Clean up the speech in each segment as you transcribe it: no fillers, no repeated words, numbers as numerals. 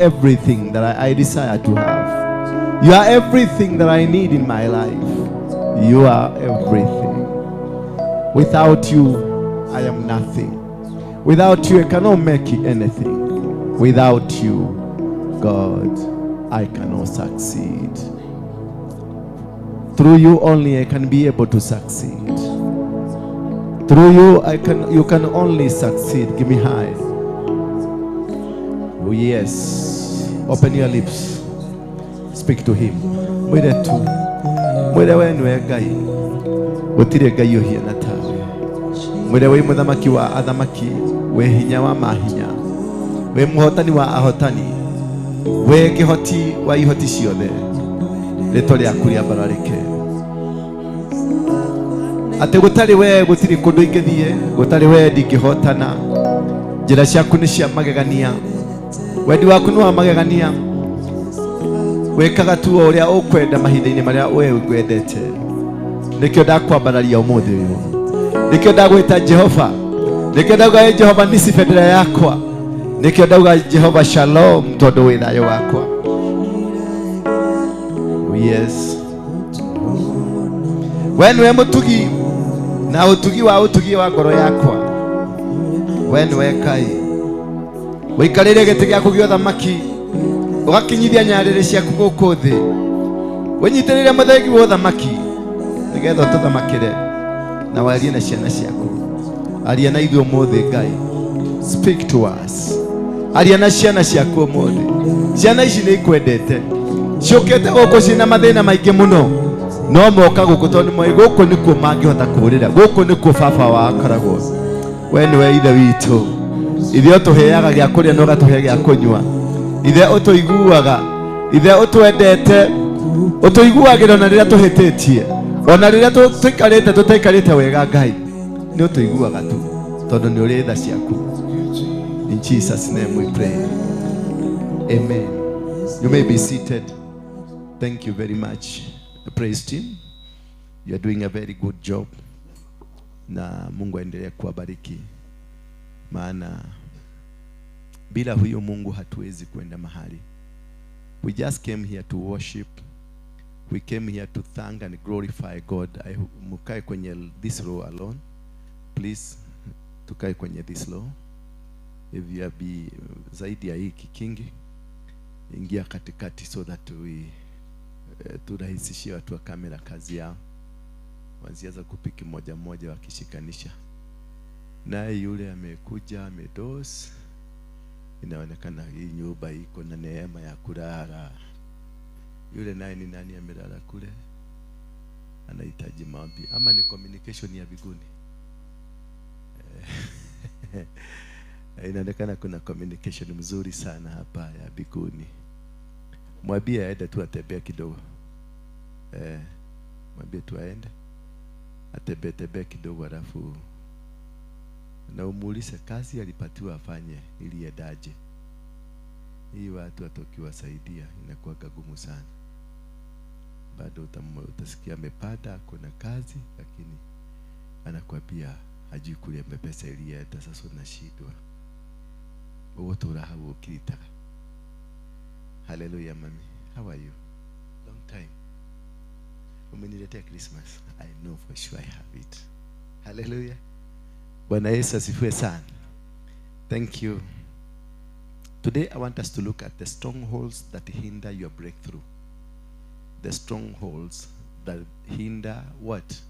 Everything that I desire to have. You are everything that I need in my life. You are everything. Without you, I am nothing. Without you, I cannot make anything. Without you, God, I cannot succeed. Through you only I can be able to succeed. Through you, you can only succeed. Give me high. Oh yes. Open your lips. Speak to him. Mwire tu. Mwire we niwe Ngai. Gũtirĩ Ngai ũhiana tawe. Mwire wĩ mũthamaki wa athamaki, wĩ hinya wa mahinya, wĩ mũhotani wa ahotani, wĩ kĩhoti wa ihoti ciothe. Rĩtwa rĩaku rĩambararĩke. Atĩ gũtarĩ we gũtirĩ kũndũ ingĩthiĩ, gũtarĩ we ndingĩhotana. Njĩra ciaku nĩ cia magegania, wendi waku nĩ wa magegania. Wĩkaga tu o ũrĩa ũkwenda mahinda-inĩ marĩa we wendete. Nĩkĩo ndakwambararia ũmũthĩ ũyũ, nĩkĩo ndagwĩta Jehova, nĩkĩo ndauga ĩ Jehova nisi bendera yakwa, nĩkĩo ndauga Jehova Shalom, tondũ wĩ thayũ wakwa. Oh yes, we nĩwe mũtugi na ũtugi wa ũtugi wa ngoro yakwa. We nĩwe Ngai ũikarĩire gĩtĩ gĩaku gĩa ũthamaki, ũgakinyithia nyarĩrĩ ciaku gũkũ thĩ, wĩnyitĩrĩre mũthegi wa ũthamaki nĩgetha ũtũthamakĩre na warie na ciana ciaku. Aria na ithuĩ ũmũthĩ Ngai, speak to us. Aria na ciana ciaku ũmũthĩ. Ciana ici nĩ ikwendete, ciũkĩte gũkũ ciĩna mathĩna maingĩ mũno, no moka gũkũ tondũ nĩ moĩ gũkũ nĩkuo mangĩhota kũũrĩra, gũkũ nĩkuo baba wao akoragwo. We nĩwe ithe witũ, ithe ũtũheaga gĩa kũrĩa na ũgatũhe gĩa kũnyua, ithe ũtũiguaga, ithe ũtwendete, ũtũiguagĩra ona rĩrĩa tũhĩtĩtie, ona rĩrĩa tũikarĩte tũtaikarĩte wega. Ngai nĩ ũtũiguaga tu tondũ nĩ ũrĩ tha ciaku. In Jesus name we pray. Amen. You may be seated. Thank you very much, the praise team. You are doing a very good job, na Mungu aendelee kuwabariki, maana bila huyo Mungu hatuwezi kwenda mahali. We just came here to worship. We came here to thank and glorify God. Mukae kwenye this row alone. Please, tukae kwenye this row. If you are be zaidi ya hiki kingi, ingia katikati so that we turahisishie watu wa kamera kazi yao. Wazianza kupiki moja moja wakishikanisha. Naye yule amekuja amedos, inaonekana hii nyumba iko na neema ya kulala. Yule naye ni nani amelala kule? Anahitaji maombi ama ni communication ya mbinguni? Inaonekana kuna communication mzuri sana hapa ya mbinguni. Mwambie aende tu atembee kidogo. Mwambie tu aende atembee tembee kidogo, alafu na umuulize kazi alipatiwa afanye ili endaje. Hii watu hata ukiwasaidia inakuwa gumu sana. Bado utasikia amepata kuna kazi, lakini anakuambia hajui kule pesa ilienda. Sasa unashindwa ũgũtũra hau ũkiritaga. Hallelujah, mami. How are you? Long time. Umeniletea Christmas. I know for sure I have it. Hallelujah. Bwana Yesu asifiwe sana. Thank you. Today I want us to look at the strongholds that hinder your breakthrough. The strongholds that hinder what?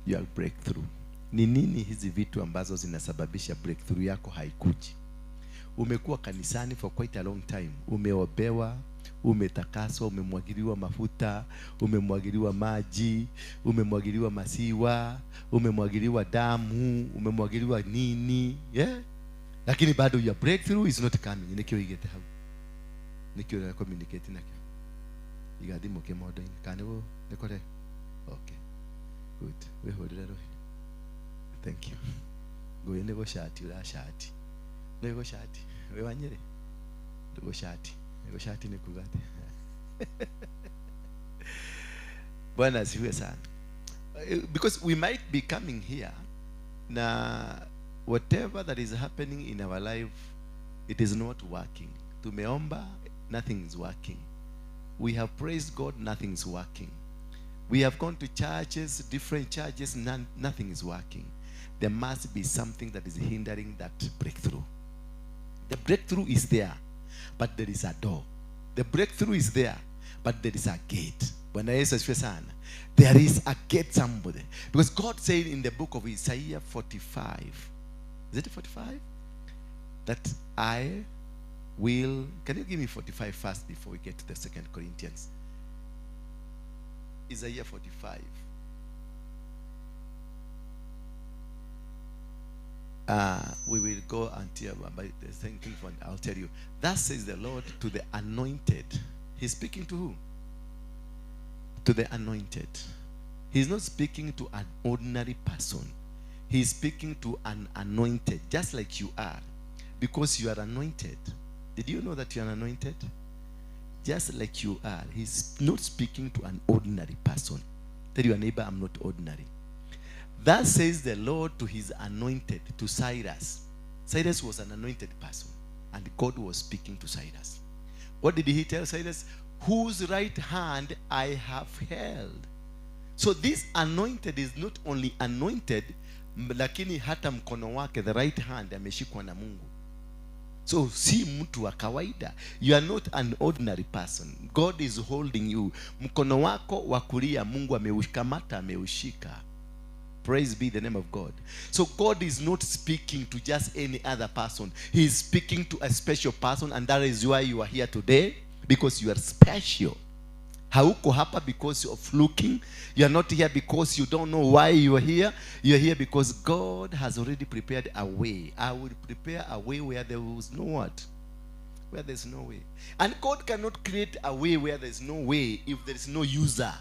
Your breakthrough. Ni nini hizi vitu ambazo zinasababisha breakthrough yako haikuji? Umekuwa kanisani for quite a long time. Umeobewa, umetakaswa, umemwagiliwa mafuta, umemwagiliwa maji, umemwagiliwa maziwa, umemwagiliwa damu, umemwagiliwa nini, yeah? Lakini bado your breakthrough is not coming. Nikio igete hau. Nikio na communicate nakio. Iga thimũ kĩmondo-inĩ. Kana nĩguo nĩkore? Okay. Good. Wĩhũrĩre rũhĩ. Thank you. Ngũĩ nĩ gũcati ũracati. Nĩ gũcati. Wĩ wa Nyĩrĩ? Gũcati. Gũcati nĩ kuga atĩa? Bwana asifiwe sana. Because we might be coming here na whatever that is happening in our life, it is not working. Tumeomba, nothing is working. We have praised God, nothing is working. We have gone to churches, different churches, nothing is working. There must be something that is hindering that breakthrough. The breakthrough is there, but there is a door. The breakthrough is there, but there is a gate. Bwana Yesu asifiwe sana. There is a gate, somebody. Because God said in the book of Isaiah 45, is it 45? That I will, can you give me 45 first before we get to the 2 Corinthians? Isaiah 45. We will go until by the same thing. I'll tell you. Thus says the Lord to the anointed. He's speaking to who? To the anointed. He's not speaking to an ordinary person. He's speaking to an anointed, just like you are, because you are anointed. Did you know that you are anointed? Just like you are. He's not speaking to an ordinary person. Tell your neighbor, I'm not ordinary. Thus says the Lord to his anointed, to Cyrus. Cyrus was an anointed person, and God was speaking to Cyrus. What did he tell Cyrus? Whose right hand I have held. So this anointed is not only anointed, lakini hata mkono wake, the right hand, ameshikwa na Mungu. So si mtu wa kawaida. You are not an ordinary person. God is holding you. Mkono wako wa kulia Mungu ameukamata, ameushika. Praise be the name of God. So God is not speaking to just any other person. He is speaking to a special person, and that is why you are here today, because you are special. Hauko hapa because of looking. You are not here because you don't know why you are here. You are here because God has already prepared a way. I will prepare a way where there was no what? Where there is no way. And God cannot create a way where there is no way if there is no user.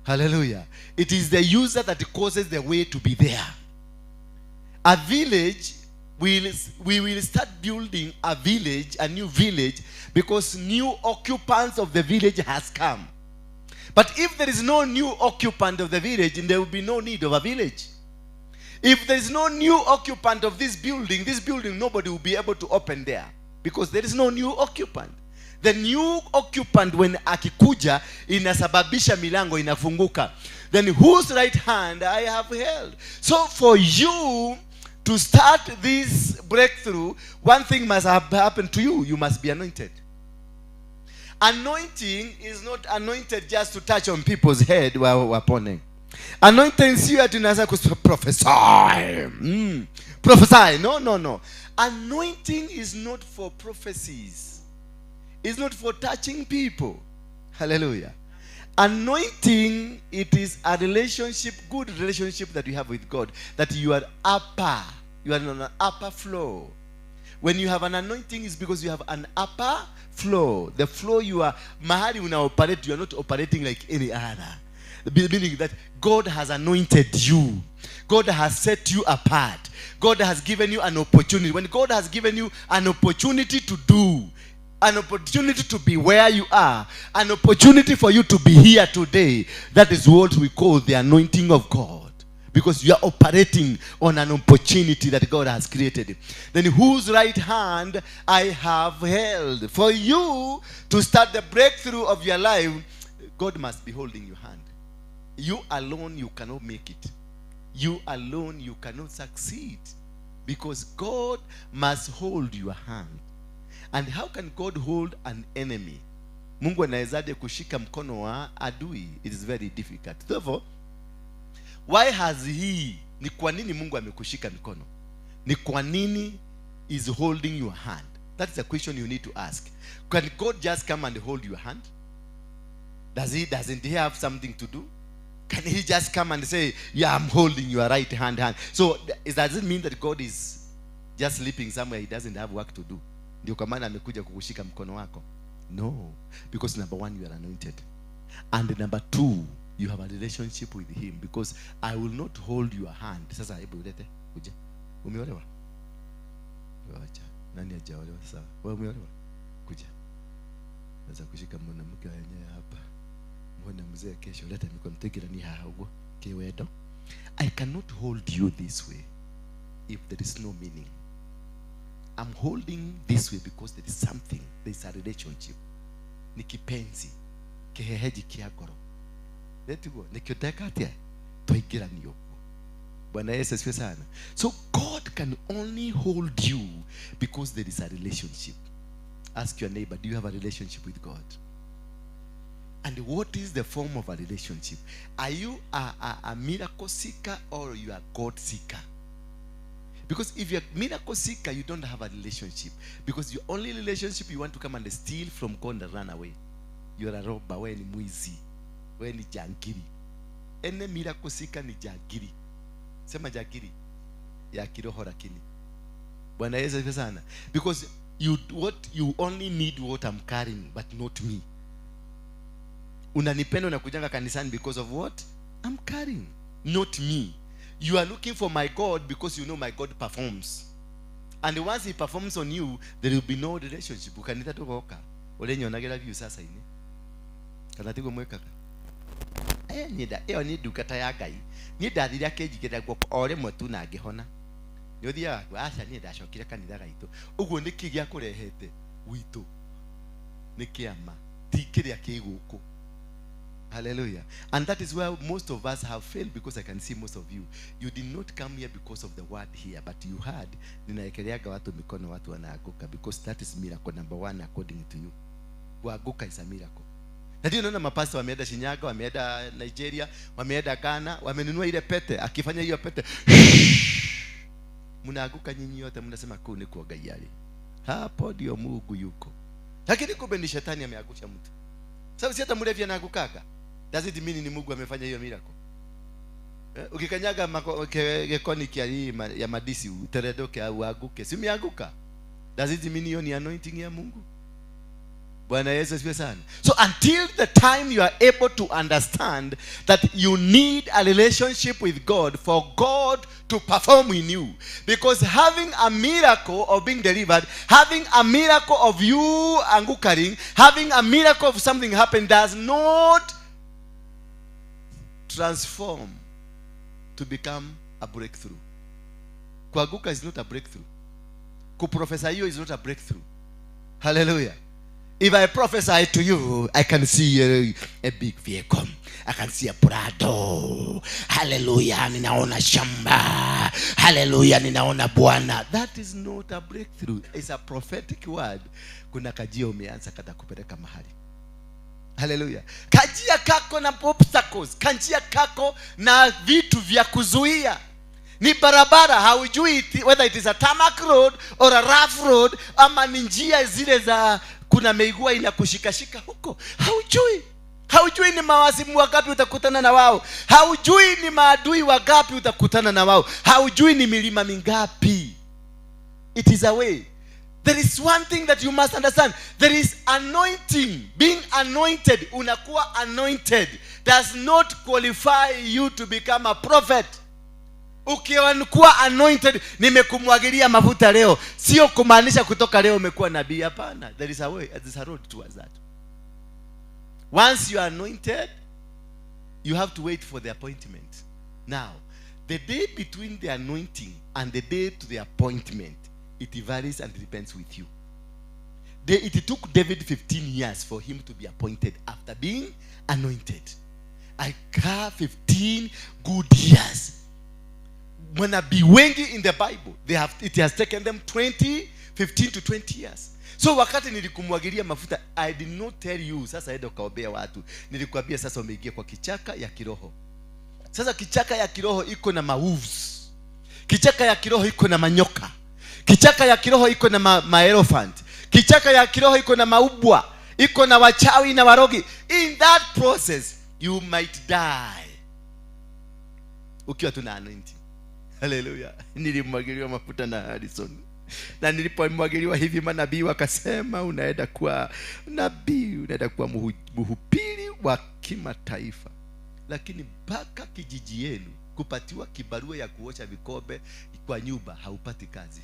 Hallelujah. It is the user that causes the way to be there. A village, we will start building a village, a new village, because new occupants of the village has come. But if there is no new occupant of the village, then there will be no need of a village. If there is no new occupant of this building, nobody will be able to open there, because there is no new occupant. The new occupant, when akikuja, inasababisha milango inafunguka. Then whose right hand I have held. So for you to start this breakthrough, one thing must have happened to you. You must be anointed. Anointing is not anointed just to touch on people's head while wapone. Anointing sio ati unaanza kuprophesy. Prophesy. No, no, no. Anointing is not for prophecies. It's not for touching people. Hallelujah. Anointing, it is a relationship, good relationship that you have with God, that you are upper. You are on an upper floor. When you have an anointing, it's because you have an upper floor. The floor you are, mahali una operate, you are not operating like any other. Meaning that God has anointed you. God has set you apart. God has given you an opportunity. When God has given you an opportunity to do, an opportunity to be where you are, an opportunity for you to be here today, that is what we call the anointing of God. Because you are operating on an opportunity that God has created. Then whose right hand I have held. For you to start the breakthrough of your life, God must be holding your hand. You alone, you cannot make it. You alone, you cannot succeed. Because God must hold your hand. And how can God hold an enemy? Mungu anawezaje kushika mkono wa adui? It is very difficult. Therefore, why has he? Ni kwa nini Mungu amekushika mkono? Ni kwa nini is holding your hand? That's a question you need to ask. Can God just come and hold your hand? Doesn't he have something to do? Can he just come and say, yeah, I'm holding your right hand? So does it mean that God is just sleeping somewhere? He doesn't have work to do. Ndio kwa maana amekuja kukushika mkono wako. No, because number one, you are anointed. And number two, you have a relationship with him. Because I will not hold your hand. Sasa hebu ulete, uje. Umeolewa? Wacha. Nani hajaolewa sasa? Wewe umeolewa? Kuja. Naweza kushika mwanamke wenyewe hapa. Mbona mzee kesho leta mikono tegira ni haha ugo. Kiwedo. I cannot hold you this way if there is no meaning. I'm holding this way because there is something, there is a relationship. Ni kipenzi, kiheheji kia ngoro. Letiguo, nikio ndeka atia? Twaingĩranio. Bwana Yesu asifiwe sana. So God can only hold you because there is a relationship. Ask your neighbor, do you have a relationship with God? And what is the form of a relationship? Are you a miracle seeker or you are God seeker? Because if you're a miracle seeker, you don't have a relationship. Because your only relationship, you want to come and steal from God and run away. You're a robber, we ni mwizi, we ni jangiri. Any miracle seeker ni jangiri. Sema jangiri ya kiroho lakini. Bwana Yesu asifiwe sana. Because you only need what I'm carrying, but not me. Unanipenda unakujanga kanisani because of what I'm carrying, not me. You are looking for my God because you know my God performs. And once he performs on you, there will be no relationship. Ukanita tugoka. Ole nyonagera view sasa ini. Kana tigo mwekaga. Nyenda ĩyo nĩ ndungata ya Ngai. Niĩ ndathire akĩnjigĩrĩra guoko o rĩmwe tu na ngĩhona. Nĩ ũthiaga kuo, aca niĩ ndacokire kanitha gaitũ. Ũguo nĩkĩ gĩakũrehete gwitũ? Nĩ kĩama, ti kĩrĩa kĩ gũkũ. Hallelujah. And that is where most of us have failed, because I can see most of you. You did not come here because of the word here, but you had, ninaekeleaga watu mikono, watu wanaanguka, because that is miracle number one according to you. Kuanguka is a miracle. Na ndio naona mapasta wameenda Shinyaga, wameenda Nigeria, wameenda Ghana, wamenunua ile pete, akifanya hiyo pete, mnaanguka nyinyi yote, mnasema kuu ni kwa Ngai yale. Hapo ndio Mungu yuko. Lakini kumbe ni shetani ameangusha mtu. Sababu si hata mlevi anaangukaka. Does it mean ni Mungu amefanya hiyo miracle? Ukikanyaga gekoni kia hii ya madisi uteredoke au uanguke, si umeanguka? Does it mean hiyo ni anointing ya Mungu? Bwana Yesu asifiwe sana. So until the time you are able to understand that you need a relationship with God for God to perform in you. Because having a miracle of being delivered, having a miracle of you angukaring, having a miracle of something happen does not transform to become a breakthrough. Kuanguka is not a breakthrough. Kuprofesa hiyo is not a breakthrough. Hallelujah. If I prophesy to you, I can see a big vehicle. I can see a Prado. Hallelujah, ninaona shamba. Hallelujah, ninaona bwana. That is not a breakthrough. It's a prophetic word. Kuna kajia umeanza kata kupeleka mahali. Hallelujah. Kajia kako na obstacles. Kajia kako na vitu vya kuzuia. Ni barabara, haujui whether it is a tarmac road or a rough road, ama ni njia zile za kuna meigua inakushikashika huko. Haujui. Haujui ni mawazimu wangapi utakutana na wao. Haujui ni maadui wangapi utakutana na wao. Haujui ni milima mingapi. It is a way. There is one thing that you must understand. There is anointing. Being anointed, unakuwa anointed, does not qualify you to become a prophet. Ukiwa anointed, nimekumwagilia mafuta leo, sio kumaanisha kutoka leo umekuwa nabii. Hapana. There is a way, there is a road towards that. Once you are anointed, you have to wait for the appointment. Now, the day between the anointing and the day to the appointment, it varies and depends with you. It took David 15 years for him to be appointed after being anointed. I have 15 good years. Manabii wengi in the Bible, it has taken them 15 to 20 years. So wakati nilikumwagilia mafuta, I did not tell you sasa enda ukaombea watu. Nilikwambia sasa umeingia kwa kichaka ya kiroho. Sasa kichaka ya kiroho iko na mawolves. Kichaka ya kiroho iko na manyoka. Kichaka ya kiroho iko na ma-elephant. Kichaka ya kiroho iko na maubwa, iko na wachawi na warogi. In that process you might die. Ukiwa tuna anointing. Hallelujah. Nilimwagiliwa mafuta na Harrison. Na nilipomwagiliwa hivi manabii wakasema unaenda kuwa nabii, unaenda kuwa mhubiri wa kimataifa. Lakini mpaka kijiji yenu kupatiwa kibarua ya kuosha vikombe kwa nyumba haupati kazi.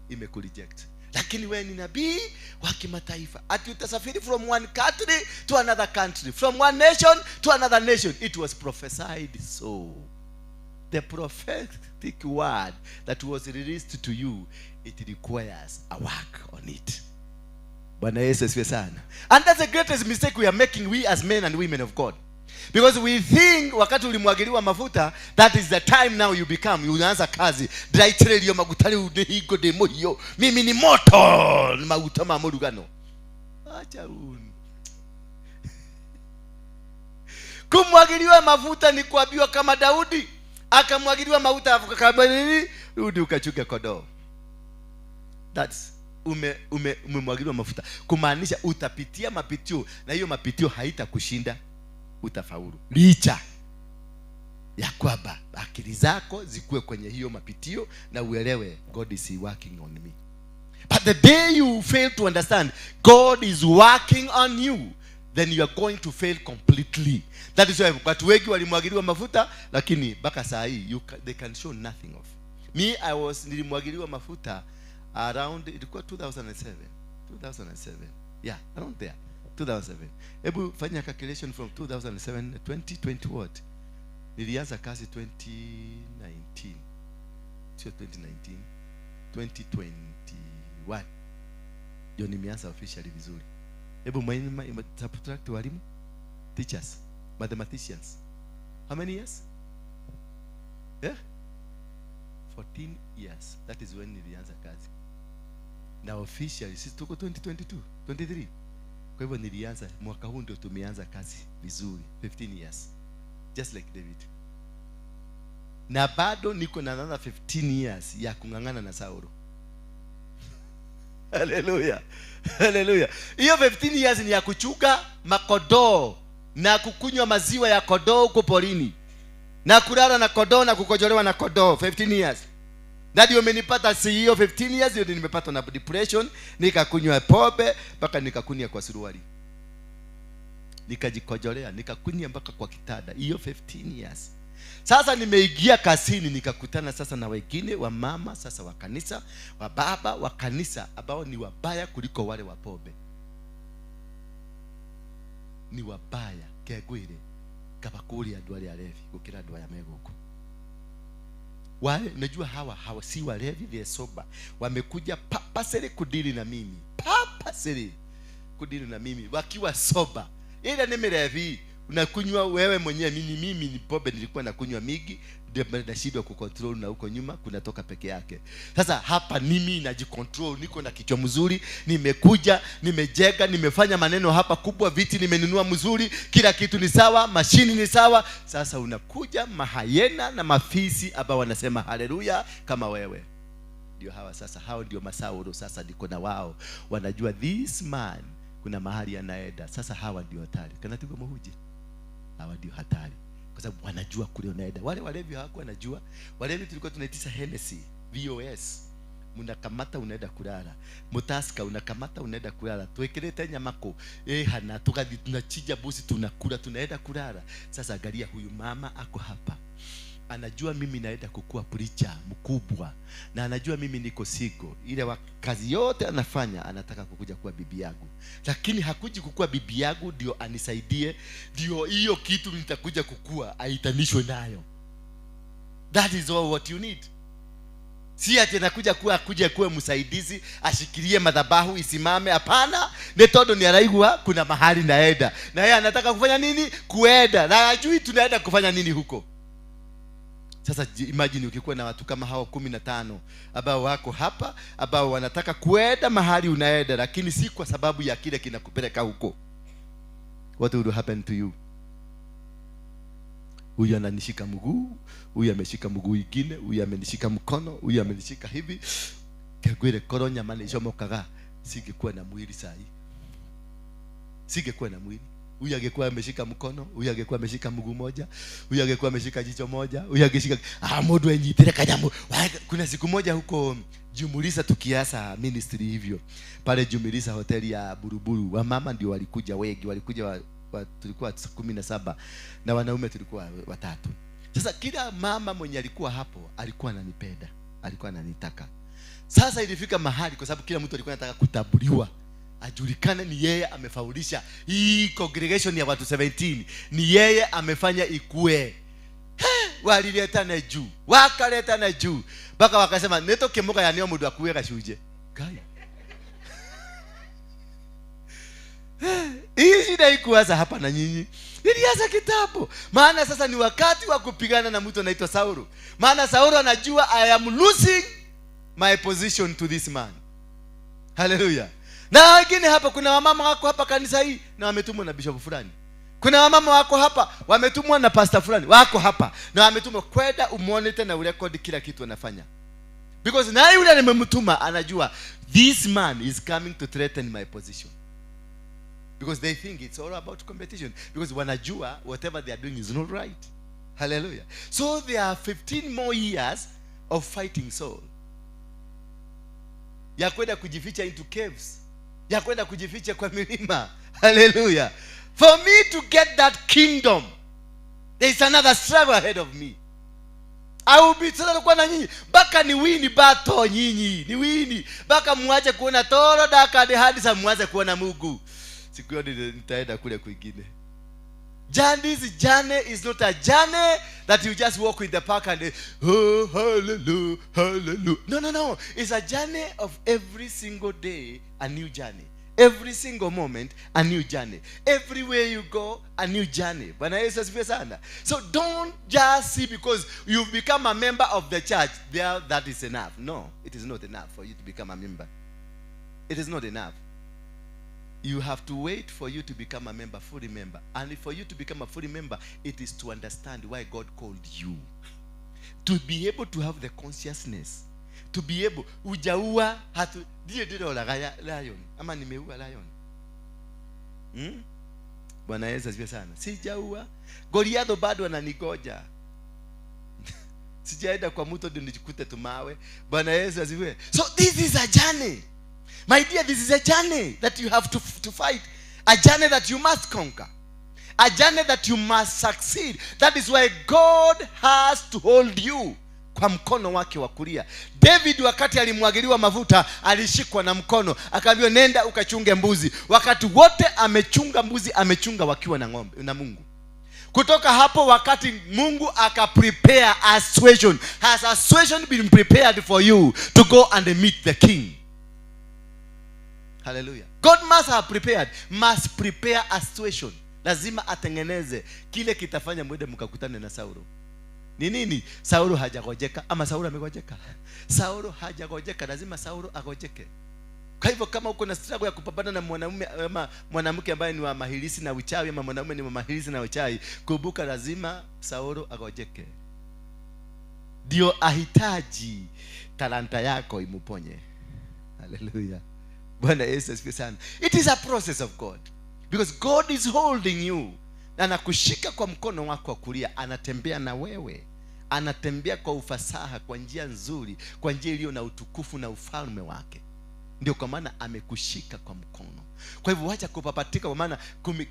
Imekureject. Lakini wewe ni nabii wa kimataifa. Ati utasafiri from one country to another country, from one nation to another nation. It was prophesied so. The prophetic word that was released to you It requires a work on it. Bwana Yesu asifiwe sana. And that's the greatest mistake we are making, we as men and women of God, because we think wakati ulimwagiliwa mafuta, that is the time now you become, unaanza kazi. Ndĩraitĩrĩrio maguta rĩu nĩ hingo ndĩ mũhiũ, mimi ni moto, ni maguta ma mũrugano. Acha unu. Kumwagiliwa mafuta ni kuambiwa kama Daudi akamwagiliwa mafuta akaambiwa nini? Rudi ukachuke kondoo. That's umemwagiliwa mafuta, kumaanisha utapitia mapitio na hiyo mapitio haitakushinda, utafaulu. Licha ya kwamba akili zako zikuwe kwenye hiyo mapitio na uelewe God is working on me. But the day you fail to understand God is working on you, then you are going to fail completely. That is why watu wengi walimwagiliwa mafuta, lakini mpaka saa hii they can show nothing of. Me, nilimwagiliwa mafuta around, ilikuwa 2007. 2007. Yeah, around there. 2007. Hebu fanya calculation from 2007, 2020 what? Nilianza kazi 2019. Sio 2019, 2021. Ndio nimeanza officially vizuri. Hebu subtract walimu, teachers, mathematicians. How many years? Yeah? 14 years. That is when nilianza kazi. Na officially sisi tuko 2022, 23. Kwa hivyo nilianza mwaka huu ndio tumeanza kazi vizuri, 15 years. Just like David. Na bado niko na another 15 years ya kung'ang'ana na Saulo. Hallelujah. Hallelujah. Hiyo 15 years ni ya kuchuka makodoo na kukunywa maziwa ya kodoo huko porini, na kulala na kodoo na kukojolewa na kodoo 15 years. Na ndio umenipata, si hiyo 15 years ndio nimepata na depression, nikakunywa pombe mpaka nikakunywa kwa suruali, nikajikojolea, nikakunywa mpaka kwa kitanda. Hiyo 15 years. Sasa nimeingia kazini, nikakutana sasa na wengine wa mama sasa wa kanisa, wa baba wa kanisa ambao ni wabaya kuliko wale wa pombe. Ni wabaya kegwire kabakuri andu aria alevi gukira andu aya meguku. Wale unajua hawa si walevi, they are sober. Wamekuja purposely kudili na mimi. Purposely kudili na mimi wakiwa sober. Ile ni mlevi, unakunywa wewe mwenyewe. Mimi ni pombe nilikuwa nakunywa mingi, ndio nashindwa kucontrol, na huko nyuma kunatoka peke yake. Sasa hapa mimi najicontrol, niko na kichwa mzuri, nimekuja, nimejenga, nimefanya maneno hapa kubwa, viti nimenunua mzuri, kila kitu ni sawa, mashini ni sawa. Sasa unakuja mahayena na mafisi ambao wanasema haleluya kama wewe. Ndio hawa sasa, hao ndio masauro sasa niko na wao. Wanajua this man kuna mahali anaenda. Sasa hawa ndio hatari. Kana tuko muhuje. Hawa ndio hatari. Kwa sababu wanajua kule unaenda. Wale walevi hawakuwa wanajua. Walevi tulikuwa tunaitisha Hennessy, VOS. Mnakamata unaenda kulala. Mutaska unakamata unaenda kulala. Tuwekelete nyama ko. Hana tukathi tunachinja busi tunakula tunaenda kulala. Sasa angalia huyu mama ako hapa. Anajua mimi naenda kukua preacher mkubwa, na anajua mimi niko single. Ile kazi yote anafanya anataka kukuja kuwa bibi yangu. Lakini hakuji kukua bibi yangu ndio anisaidie, ndio hiyo kitu nitakuja kukua aitanishwe nayo. That is all what you need. Si ati anakuja kuwa kuja kuwa msaidizi, ashikilie madhabahu isimame, hapana. Ni todo ni araigwa kuna mahali naenda. Na yeye anataka kufanya nini? Kuenda. Na hajui tunaenda kufanya nini huko. Sasa imagine ukikuwa na watu kama hao 15 ambao wako hapa, ambao wanataka kuenda mahali unaenda, lakini si kwa sababu ya kile kinakupeleka huko. What will happen to you? Huyu ananishika mguu, huyu ameshika mguu mwingine, huyu amenishika mkono, huyu amenishika hivi. Kegwire koro nyama nicomokaga, singekuwa na mwili sahi. Singekuwa na mwili. Huyu angekuwa ameshika mkono, huyu angekuwa ameshika mguu moja, huyu angekuwa ameshika jicho moja, huyu angeshika mundu enyitire kanyamu. Kuna siku moja huko Jumulisa tukiasa ministry hivyo. Pale Jumulisa hoteli ya Buruburu, wamama ndio walikuja wengi, walikuja tulikuwa 17 na wanaume tulikuwa 3. Sasa kila mama mwenye alikuwa hapo alikuwa ananipenda, alikuwa ananitaka. Sasa ilifika mahali kwa sababu kila mtu alikuwa anataka kutambuliwa, ajulikane ni yeye amefaulisha hii congregation ya watu 17, ni yeye amefanya ikue. Waliletana juu, wakaletana juu mpaka wakasema nĩtũkĩmũgayania o mũndũ akue gacunjĩ. Ngai, hii shida ikuanza hapa na nyinyi, ilianza kitambo. Maana sasa ni wakati wa kupigana na mtu anaitwa Saulo. Maana Saulo anajua, "I am losing my position to this man." Haleluya! Na wengine hapa, kuna wamama wako hapa kanisa hii na wametumwa na bishop fulani. Kuna wamama wako hapa wametumwa na pastor fulani, wako hapa na wametumwa kwenda umonitor na urekodi kila kitu anafanya, because naye yule nimemtuma anajua this man is coming to threaten my position, because they think it's all about competition, because wanajua whatever they are doing is not right. Hallelujah! So there are 15 more years of fighting Saul, ya kwenda kujificha into caves, ya kwenda kujificha kwa milima. Hallelujah! For me to get that kingdom, there is another struggle ahead of me. I will be, sasa kuwa na nyinyi mpaka ni win battle, nyinyi ni win mpaka muache kuona toro daka de hadi sa muanze kuona Mungu. Siku hiyo nitaenda kule kwingine. This journey is not a journey that you just walk in the park and, "Oh, hallelujah, hallelujah." No, no, no. It's a journey of every single day, a new journey. Every single moment, a new journey. Everywhere you go, a new journey. Bwana Yesu asifiwe sana. So don't just see because you've become a member of the church, there that is enough. No, it is not enough for you to become a member. It is not enough. You have to wait for you to become a member, fully member. And for you to become a fully member, it is to understand why God called you. To be able to have the consciousness. To be able, ujaua, hatu, ndiye ndĩroraga lion, ama nimeua lion? Hmm? Bwana Yesu asifiwe sana. Sijaua. Goliatho bado ananigoja. Sijaenda kwa mto ndio nijikute tumawe. Bwana Yesu asifiwe. So this is a journey. My dear, this is a journey that you have to fight. A journey that you must conquer. A journey that you must succeed. That is why God has to hold you kwa mkono wake wa kulia. David wakati alimwagiliwa mafuta alishikwa na mkono, akaambiwa, "Nenda ukachunge mbuzi." Wakati wote amechunga mbuzi, amechunga wakiwa na ng'ombe na Mungu. Kutoka hapo wakati Mungu akaprepare a situation. Has a situation been prepared for you to go and meet the king? Hallelujah. God must have prepared, must prepare a situation. Lazima atengeneze kile kitafanya mwende mkakutane na Saulo. Ni nini? Saulo hajagojeka ama Saulo amegojeka? Saulo hajagojeka, lazima Saulo agojeke. Kwa hivyo kama uko na struggle ya kupambana na mwanamume ama mwanamke ambaye ni wa mahilisi na uchawi, ama mwanamume ni wa mahilisi na uchawi, kumbuka lazima Saulo agojeke. Ndio ahitaji talanta yako imuponye. Hallelujah. Bwana Yesu asifiwe sana. It is a process of God. Because God is holding you. Na anakushika kwa mkono wako wa kulia, anatembea na wewe. Anatembea kwa ufasaha, kwa njia nzuri, kwa njia iliyo na utukufu na ufalme wake. Ndio kwa maana amekushika kwa mkono. Kwa hivyo wacha kupapatika, kwa maana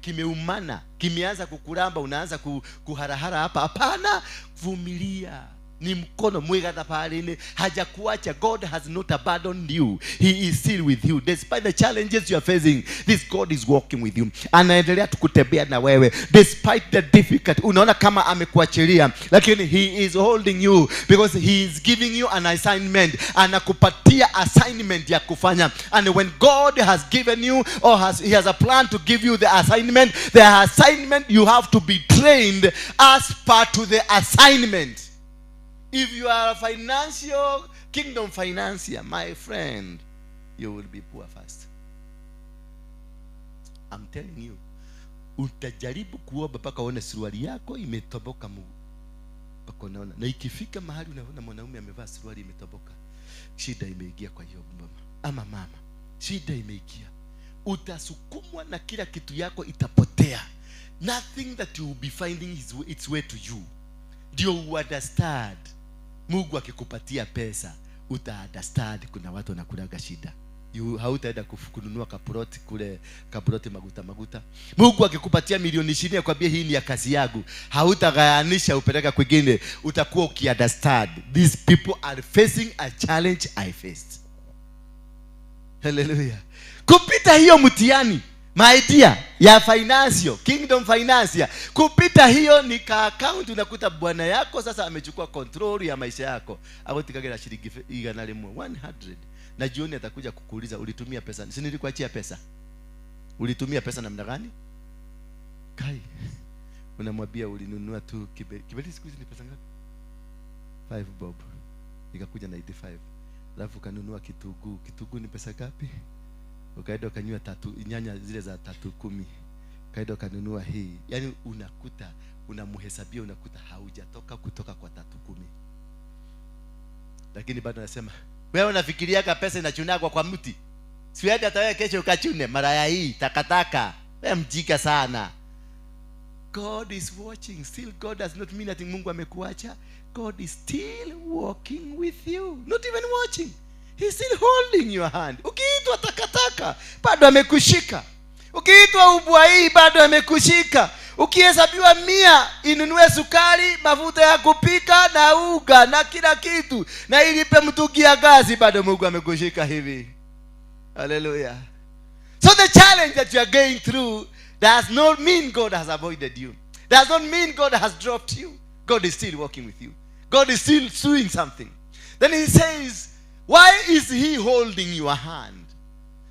kimeumana, kimeanza kukuramba, unaanza kuharahara hapa. Hapana, vumilia. Ni mkono mwiga thabarĩ-inĩ, hajakuacha. God has not abandoned you. He is still with you despite the challenges you are facing. This God is walking with you, anaendelea tu kutembea na wewe despite the difficult. Unaona kama amekuachilia, lakini he is holding you because he is giving you an assignment. Anakupatia assignment ya kufanya. And when God has given you or has he has a plan to give you the assignment, the assignment, you have to be trained as per to the assignment. If you are a financial kingdom financier, my friend, you will be poor first. I'm telling you. Utajaribu kuomba mpaka uone suruali yako imetoboka mpaka unaona. Na ikifika mahali unaona mwanaume amevaa suruali imetoboka, shida imeingia kwa hiyo mama ama mama, shida imeingia. Utasukumwa na kila kitu yako itapotea. Nothing that you will be finding its way to you. Ndio uunderstand. Mungu akikupatia pesa, uta understand kuna watu wanakulaga shida. You hautaenda kununua kaploti kule, kaploti maguta maguta. Mungu akikupatia milioni 20 akwambie, "Hii ni ya kazi yangu," hautagayanisha upeleka kwingine. Utakuwa ukiunderstand these people are facing a challenge I faced. Hallelujah. Kupita hiyo mtihani, My dear, ya financial kingdom financial kupita hiyo ni ka account. Unakuta bwana yako sasa amechukua control ya maisha yako, agutigagira shilingi 100, 100, na jioni atakuja kukuuliza, "Ulitumia pesa? Si nilikuachia pesa? Ulitumia pesa namna gani?" Kai, unamwambia ulinunua tu kiberi. Kiberi siku hizi ni pesa ngapi? 5 bob, ikakuja 95. Alafu ukanunua kitunguu. Kitunguu ni pesa ngapi? Ukaenda ukanyua tatu nyanya zile za 3.10, ukaenda ukanunua hii. Yaani unakuta unamhesabia, unakuta haujatoka kutoka kwa 3.10, lakini bado anasema, "Wewe unafikiriaga pesa inachunagwa kwa mti? Siende hata wewe kesho ukachune mara ya hii takataka. Wewe mjika sana." God is watching. Still, God does not mean that Mungu amekuacha. God is still walking with you. Not even watching. He's still holding your hand. Ukiitwa takataka, bado amekushika. Ukiitwa ubwa hii, bado amekushika. Ukihesabiwa 100 inunue sukari, mafuta ya kupika na uga na kila kitu na ilipe mtungi ya gasi, bado Mungu amekushika hivi. Hallelujah. So the challenge that you are going through does not mean God has avoided you. Does not mean God has dropped you. God is still working with you. God is still doing something. Then he says, why is he holding your hand?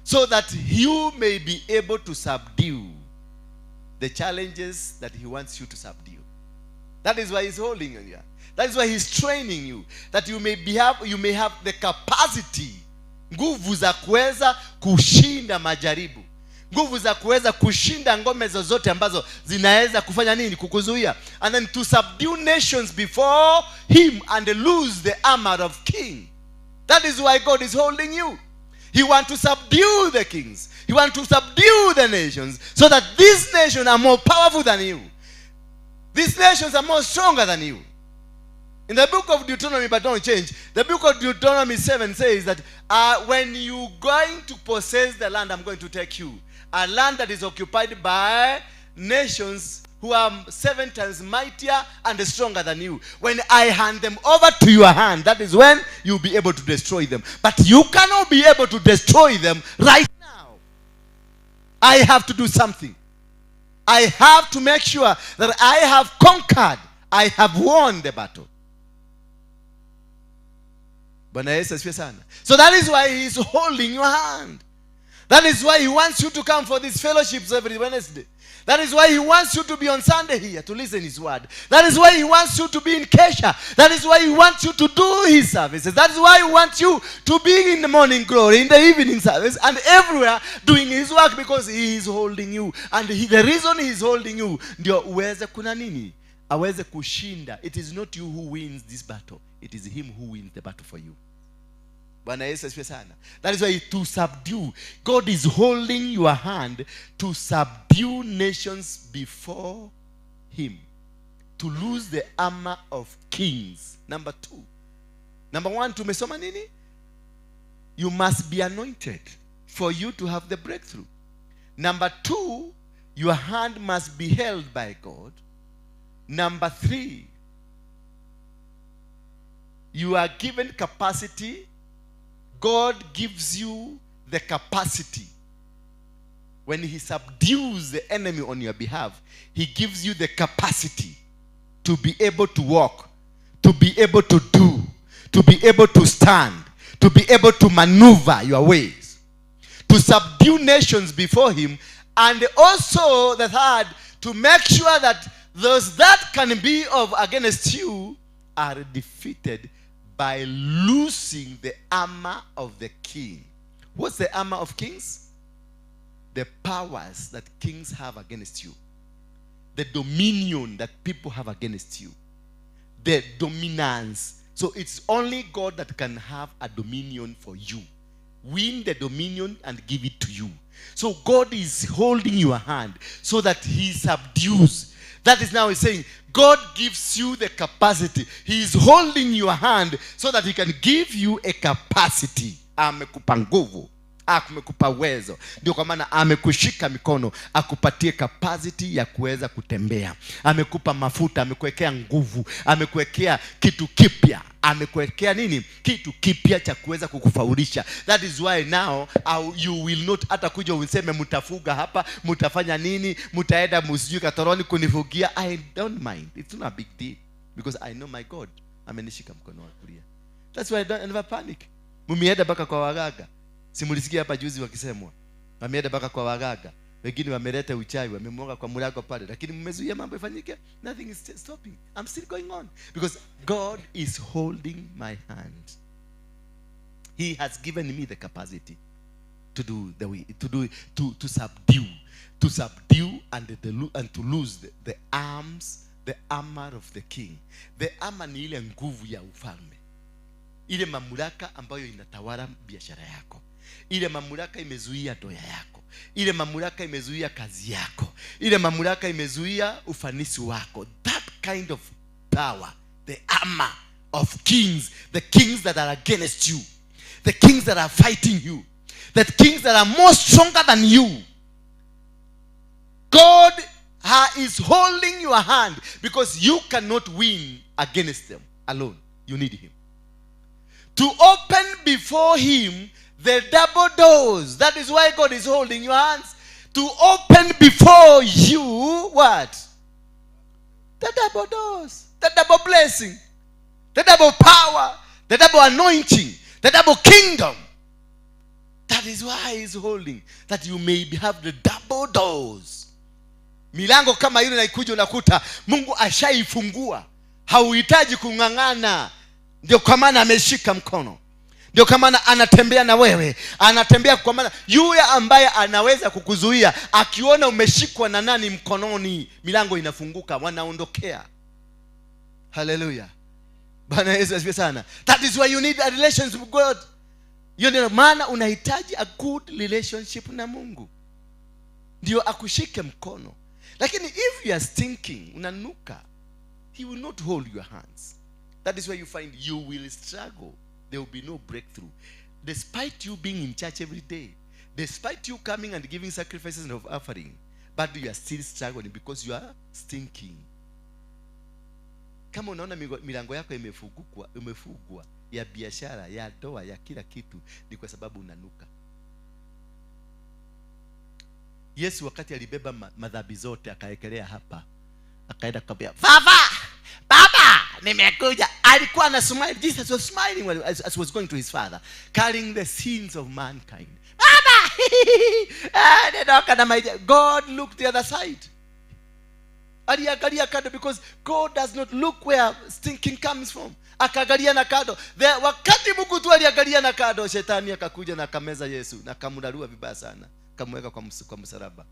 So that you may be able to subdue the challenges that he wants you to subdue. That is why he's holding you. That is why he's training you. That you may have the capacity, nguvu za kuweza kushinda majaribu, nguvu za kuweza kushinda ngome zozote ambazo zinaweza kufanya nini? Kukuzuia. And then to subdue nations before him and lose the armor of king. That is why God is holding you. He wants to subdue the kings. He wants to subdue the nations so that these nations are more powerful than you. These nations are more stronger than you. In the book of Deuteronomy, but don't change, the book of Deuteronomy 7 says that when you going to possess the land, I'm going to take you, a land that is occupied by nations who are seven times mightier and stronger than you. When I hand them over to your hand, that is when you'll be able to destroy them. But you cannot be able to destroy them right now. I have to do something. I have to make sure that I have conquered. I have won the battle. Bwana Yesu asifiwe sana. So that is why he is holding your hand. That is why he wants you to come for these fellowships every Wednesday. That is why he wants you to be on Sunday here to listen his word. That is why he wants you to be in Kesha. That is why he wants you to do his services. That is why he wants you to be in the morning glory, in the evening service, and everywhere doing his work, because he is holding you. And the reason he is holding you ndio uweze kuna nini? Aweze kushinda. It is not you who wins this battle. It is him who wins the battle for you. Bwana Yesu asifiwe sana. That is why to subdue, God is holding your hand to subdue nations before him, to lose the armor of kings. Number two. Number one, tumesoma nini? You must be anointed for you to have the breakthrough. Number two, your hand must be held by God. Number three, you are given capacity. God gives you the capacity. When he subdues the enemy on your behalf, he gives you the capacity to be able to walk, to be able to do, to be able to stand, to be able to maneuver your ways, to subdue nations before him, and also the third, to make sure that those that can be of against you are defeated by loosing the armor of the king. What's the armor of kings? The powers that kings have against you. The dominion that people have against you. The dominance. So it's only God that can have a dominion for you. Win the dominion and give it to you. So God is holding your hand so that he subdues. That is now he's saying, God gives you the capacity. He is holding your hand so that he can give you a capacity. Amekupa nguvu. Amekupa uwezo. Ndio kwa maana amekushika mikono akupatie capacity ya kuweza kutembea. Amekupa mafuta, amekuwekea nguvu, amekuwekea kitu kipya. Amekuwekea nini? Kitu kipya cha kuweza kukufaulisha. That is why now you will not, hata kuja useme mtafuga hapa, mtafanya nini, mtaenda msijui Katoroni kunifugia, I don't mind. It's not a big deal because I know my God amenishika mkono wa kulia. That's why I don't never panic. Mumienda mpaka kwa waganga. Simulisikia hapa juzi wakisemwa. Wameenda mpaka kwa waganga. Wengine wameleta uchawi, wamemwaga kwa mlango pale, lakini mmezuia mambo ifanyike. Nothing is stopping. I'm still going on because God is holding my hand. He has given me the capacity to do the way, to do, to subdue, to subdue and the, and to lose the arms, the armor of the king. The armor ni ile nguvu ya ufalme, ile mamlaka ambayo inatawala biashara yako, ile mamlaka imezuia ndoa yako, ile mamlaka imezuia kazi yako, ile mamlaka imezuia ufanisi wako. That kind of power, the armor of kings, the kings that are against you, the kings that are fighting you, the kings that are more stronger than you. God is holding your hand because you cannot win against them alone. You need him. To open before him the double doors. That is why God is holding your hands. To open before you what? The double doors. The double blessing. The double power. The double anointing. The double kingdom. That is why he's holding. That you may have the double doors. Milango kama ile inaikuja unakuta Mungu ashaifungua. Hauhitaji kung'ang'ana. Ndio kwa maana ameshika mkono. Ndio kwa maana anatembea na wewe. Anatembea kwa maana yule ambaye anaweza kukuzuia akiona umeshikwa na nani mkononi, milango inafunguka, wanaondokea. Hallelujah. Bwana Yesu asifiwe sana. That is why you need a relationship with God. Hiyo ndio maana unahitaji a good relationship na Mungu. Ndio akushike mkono. Lakini if you are stinking, unanuka, he will not hold your hands. That is why you find you will struggle. There will be no breakthrough. Despite you being in church every day, despite you coming and giving sacrifices of offering, but you are still struggling because you are stinking. Kama unaona milango yako imefungwa ya biashara, ya ndoa, ya kila kitu, ni kwa sababu unanuka. Yesu wakati alibeba madhambi zote akaekelea hapa, akaenda akamwambia, Baba, Baba, nimekuja. Alikuwa ana smile. Jesus was smiling as he was going to his father, carrying the sins of mankind. Baba, ndoka na maisha. God looked the other side. Aliangalia kando because God does not look where stinking comes from. Akaangalia na kando. Wakati Mungu tu aliangalia na kando, shetani akakuja na akameza Yesu na akamrarua vibaya sana, akamweka kwa msalaba.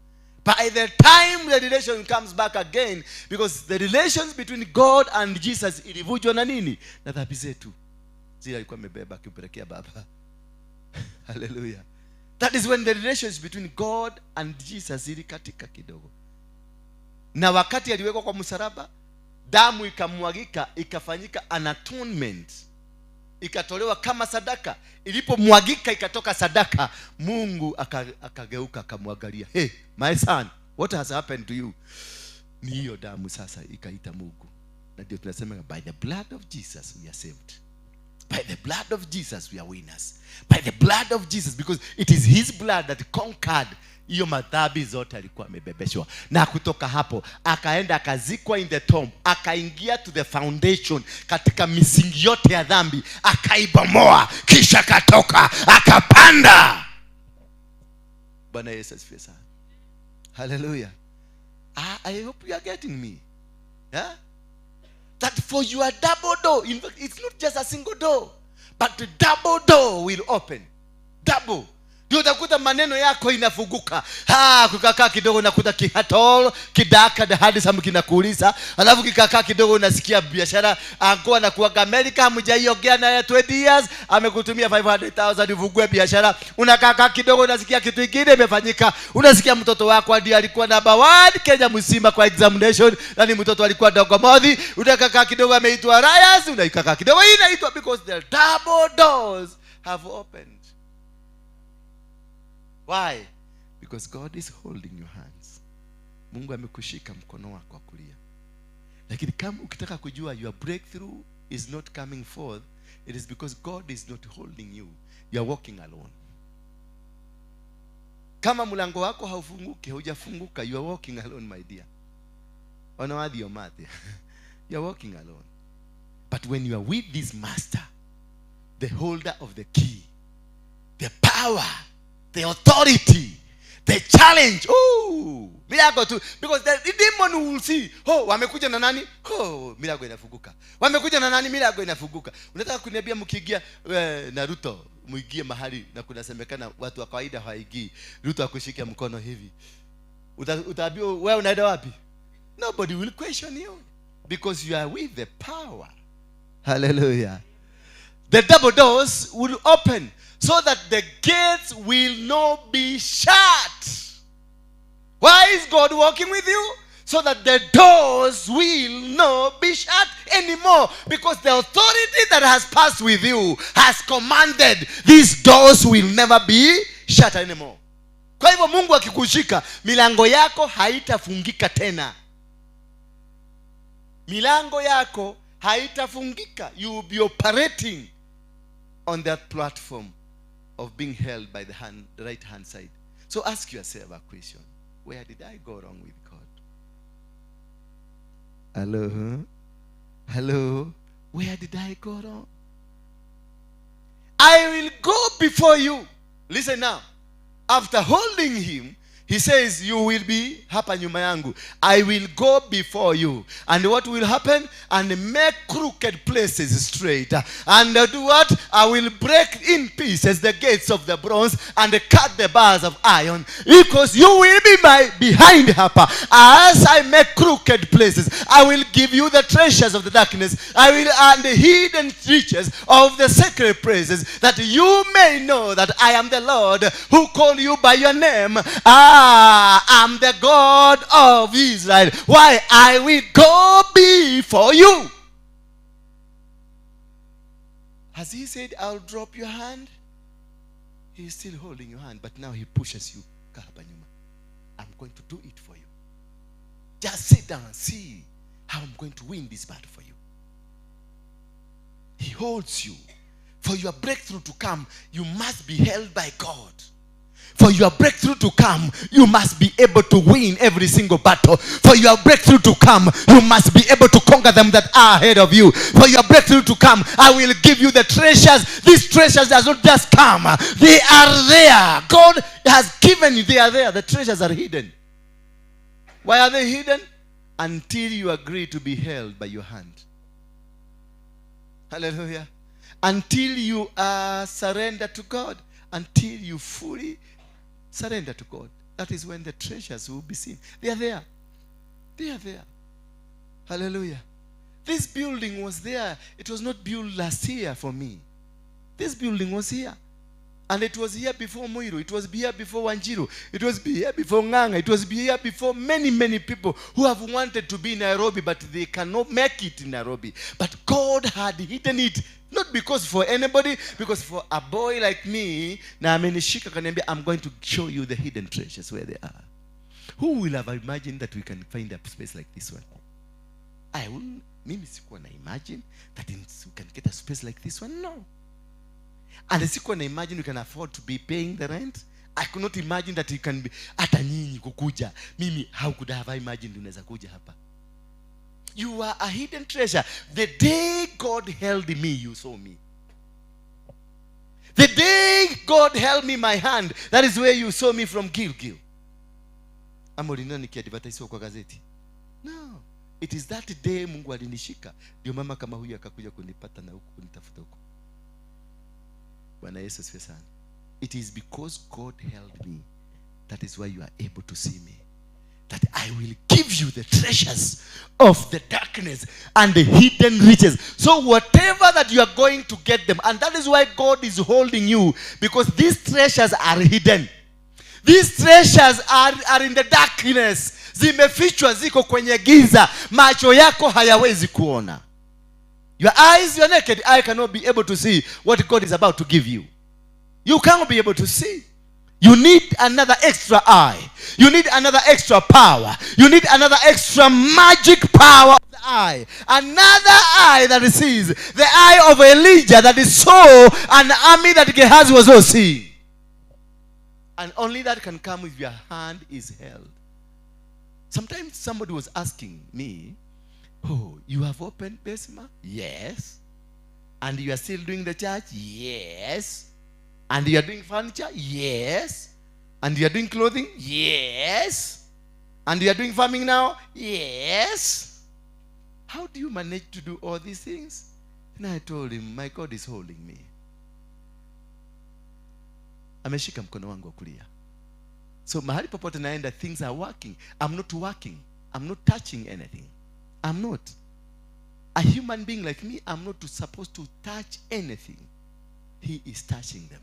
By the time the relation comes back again, because the relations between God and Jesus ilivunjwa na nini? Na dhambi zetu. Zile alikuwa amebeba akimpelekea Baba. Hallelujah. That is when the relations between God and Jesus ilikatika kidogo. Na wakati aliwekwa kwa msalaba, damu ikamwagika, ikafanyika an atonement. Ikatolewa kama sadaka. Ilipomwagika ikatoka sadaka, Mungu akageuka akamwangalia. Hey, my son, what has happened to you? Ni hiyo damu sasa ikaita Mungu. Na ndio tunasema by the blood of Jesus we are saved. By the blood of Jesus we are winners. By the blood of Jesus, because it is his blood that conquered hiyo madhambi zote alikuwa amebebeshwa. Na kutoka hapo akaenda akazikwa in the tomb, akaingia to the foundation, katika misingi yote ya dhambi akaibomoa, kisha akatoka akapanda. Bwana Yesu asifiwe sana. Hallelujah. I hope you are getting me. Yeah? That for your double door, in fact, it's not just a single door, but the double door will open. Double. Ndio utakuta maneno yako inafunguka. Kukakaa kidogo unakuta kihatol, kidaka na hadi samu kinakuuliza. Alafu kikakaa kidogo unasikia biashara, angoa na kuaga Amerika, hamjaiongea naye 20 years, amekutumia 500,000 ufungue biashara. Unakaa kidogo unasikia kitu kingine imefanyika. Unasikia mtoto wako ndiye alikuwa number 1 Kenya mzima kwa examination, na ni mtoto alikuwa Dogomothi. Unakaa kidogo ameitwa Rayas, unakaa kidogo hii inaitwa because the double doors have opened. Why? Because God is holding your hands. Mungu amekushika mkono wako wa kulia. Lakini kama ukitaka kujua your breakthrough is not coming forth, it is because God is not holding you. You are walking alone. Kama mlango wako haufunguki, haujafunguka, you are walking alone, my dear. Ona mate. You are walking alone. But when you are with this master, the holder of the key, the power, the authority, the challenge. Oh, miracle tu. Because the demon will see, oh, wamekuja na nani? Oh, miracle inafunguka. Wamekuja na nani? Miracle inafunguka. Unataka kuniambia mkiingia na Ruto, muingie mahali na kunasemekana watu wa kawaida hawaingii. Ruto akushike mkono hivi. Utaambiwa wewe unaenda wapi? Nobody will question you because you are with the power. Hallelujah. The double doors will open so that the gates will not be shut. Why is God walking with you? So that the doors will not be shut anymore. Because the authority that has passed with you has commanded these doors will never be shut anymore. Kwa hivyo Mungu akikushika, milango yako haitafungika tena. Milango yako haitafungika. You will be operating on that platform of being held by the hand, the right hand side. So ask yourself a question. Where did I go wrong with God? Hello? Hello? Where did I go wrong? I will go before you. Listen now. After holding him, he says, you will be hapa nyuma yangu. I will go before you. And what will happen? And make crooked places straight. And do what? I will break in pieces the gates of the bronze and cut the bars of iron. Because you will be my behind hapa. As I make crooked places, I will give you the treasures of the darkness. I will and the hidden riches of the sacred places, that you may know that I am the Lord who called you by your name. I'm the God of Israel. Why? I will go before you. Has he said, I'll drop your hand? He is still holding your hand, but now he pushes you. I'm going to do it for you. Just sit down and see how I'm going to win this battle for you. He holds you. For your breakthrough to come, you must be held by God. For your breakthrough to come, you must be able to win every single battle. For your breakthrough to come, you must be able to conquer them that are ahead of you. For your breakthrough to come, I will give you the treasures. These treasures does not just come. They are there. God has given you. They are there. The treasures are hidden. Why are they hidden? Until you agree to be held by your hand. Hallelujah. Until you are surrendered to God. Until you fully surrender to God. That is when the treasures will be seen. They are there. They are there. Hallelujah. This building was there. It was not built last year for me. This building was here. And it was here before Moiro. It was here before Wanjiru. It was here before Nganga. It was here before many, many people who have wanted to be in Nairobi, but they cannot make it in Nairobi. But God had hidden it. Not because for anybody, because for a boy like me, na amenishika kaniambia, I'm going to show you the hidden treasures where they are. Who will have imagined that we can find a space like this one? I wouldn't, mimi sikuwa na imagine that we can get a space like this one. No. And sikuwa na imagine we can afford to be paying the rent. I could not imagine that you can be, hata nyinyi kukuja. Mimi, how could I have imagined unaweza kuja hapa? You are a hidden treasure. The day God held me, you saw me. The day God held me my hand, that is where you saw me from Gilgil. Ama uliniona nikiadvertisiwa kwa gazeti? No. It is that day Mungu alinishika. Ndio mama kama huyu akakuja kunipata na huku kunitafuta huko. Bwana Yesu asifiwe sana. It is because God held me. That is why you are able to see me. That I will give you the treasures of the darkness and the hidden riches. So whatever that you are going to get them. And that is why God is holding you. Because these treasures are hidden. These treasures are in the darkness. Zimefichwa, ziko kwenye giza. Macho yako hayawezi kuona. Your eyes, your naked eye cannot be able to see what God is about to give you. You cannot be able to see. You need another extra eye. You need another extra power. You need another extra magic power of the eye. Another eye that sees. The eye of Elijah that saw an army that Gehazi was not seeing. And only that can come if your hand is held. Sometimes somebody was asking me, oh, you have opened Besma? Yes. And you are still doing the church? Yes. And you are doing furniture? Yes. And you are doing clothing? Yes. And you are doing farming now? Yes. How do you manage to do all these things? And I told him, my God is holding me. Ameshika mkono wangu wa kulia. So mahali popote naenda, things are working. I'm not working. I'm not touching anything. I'm not. A human being like me, I'm not supposed to touch anything. He is touching them.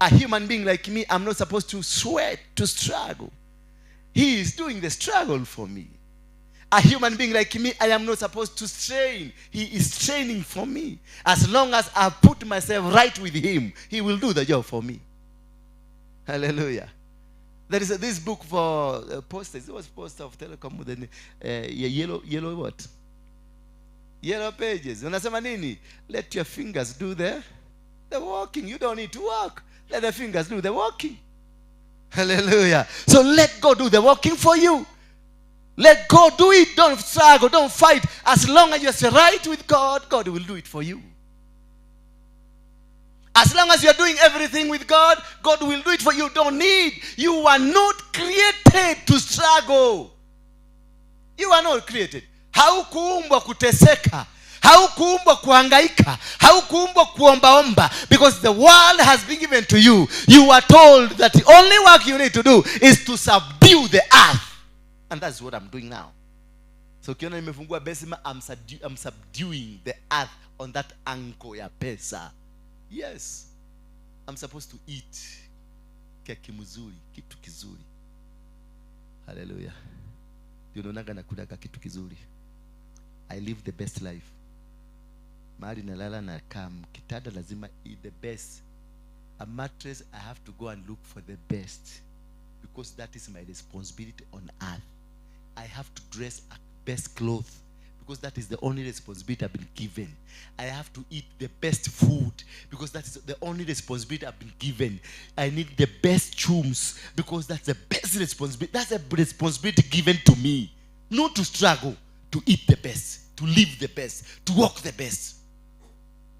A human being like me, I'm not supposed to sweat, to struggle. He is doing the struggle for me. A human being like me, I am not supposed to strain. He is straining for me. As long as I put myself right with him, he will do the job for me. Hallelujah. There is this book for posters. It was poster of Telecom with the yellow what? Yellow pages. Unasema nini? Let your fingers do the walking. You don't need to walk. Let the fingers do the walking. Hallelujah. So let God do the walking for you. Let God do it. Don't struggle. Don't fight. As long as you're right with God, God will do it for you. As long as you're doing everything with God, God will do it for you. Don't need. You are not created to struggle. You are not created. Haukuumbwa kuteseka. Haukuumbwa kuhangaika. Haukuumbwa kuombaomba. Because the world has been given to you. You are told that the only work you need to do is to subdue the earth. And that's what I'm doing now. So ukiona nimefungua Besima, I'm subduing the earth on that angle ya pesa. Yes, I'm supposed to eat keki mzuri, kitu kizuri. Hallelujah. Ndio naonaga nakulaga kitu kizuri. I live the best life. Mahali nalala na kam kitanda lazima eat the best. A mattress, I have to go and look for the best. Because that is my responsibility on earth. I have to dress a best clothes. Because that is the only responsibility I've been given. I have to eat the best food. Because that is the only responsibility I've been given. I need the best chums. Because that's the best responsibility. That's a responsibility given to me. Not to struggle, to eat the best, to live the best, to walk the best.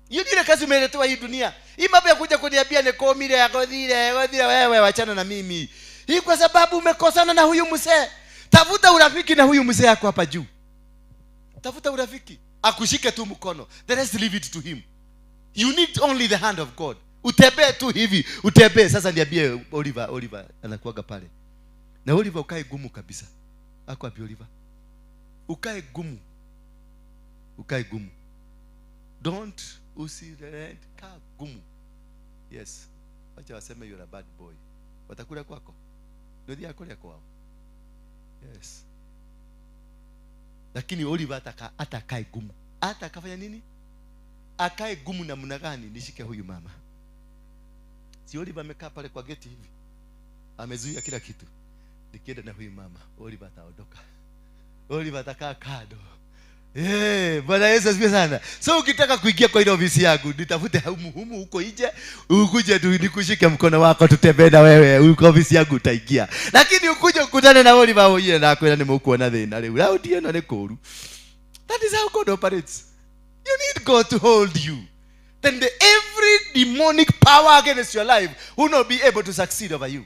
Hiyo ndio kazi umeletewa hii dunia. Hii mambo ya kuja kuniambia nikomile agodhile, agodhile wewe wachana na mimi. Hii kwa sababu umekosana na huyu mzee. Tafuta urafiki na huyu mzee yako hapa juu. Tafuta urafiki. Akushike tu mkono. The rest leave it to him. You need only the hand of God. Utembee tu hivi, utembee. Sasa niambie Oliver anakuaga pale. Na Oliver ukae gumu kabisa. Ako wapi Oliver? Ukae gumu. Ukae gumu. Don't usirent, kaa gumu. Yes. Wacha waseme you're a bad boy. Watakula kwako. Ndio akule kwao. Yes. Lakini Oliver atakae gumu. Hata akafanya nini? Akae gumu namna gani? Nishike huyu mama. Si Oliver amekaa pale kwa geti hivi. Amezuia kila kitu. Nikienda na huyu mama, Oliver ataondoka. Oliver atakaa kando. Bwana Yesu asifiwe sana. So ukitaka kuingia kwa ile ofisi yangu, nitafute humu huko nje, ukuje tu nikushike mkono wako tutembee na wewe. Huko ofisi yangu utaingia. Lakini ukuje ukutane na Oliver oye na kwenda nimekuona thina riu. Raundi ino ni kuru. That is how God operates. You need God to hold you. Then every demonic power against your life will not be able to succeed over you.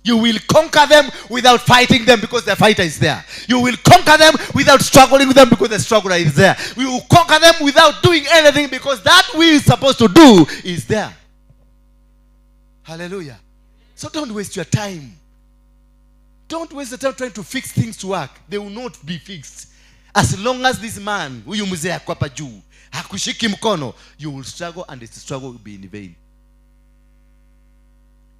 You will conquer them without fighting them because the fighter is there. You will conquer them without struggling with them because the struggler is there. We will conquer them without doing anything because that we are supposed to do is there. Hallelujah. So don't waste your time. Don't waste the time trying to fix things to work. They will not be fixed. As long as this man, huyu mzee ako hapa juu, hakushiki mkono, you will struggle and the struggle will be in vain.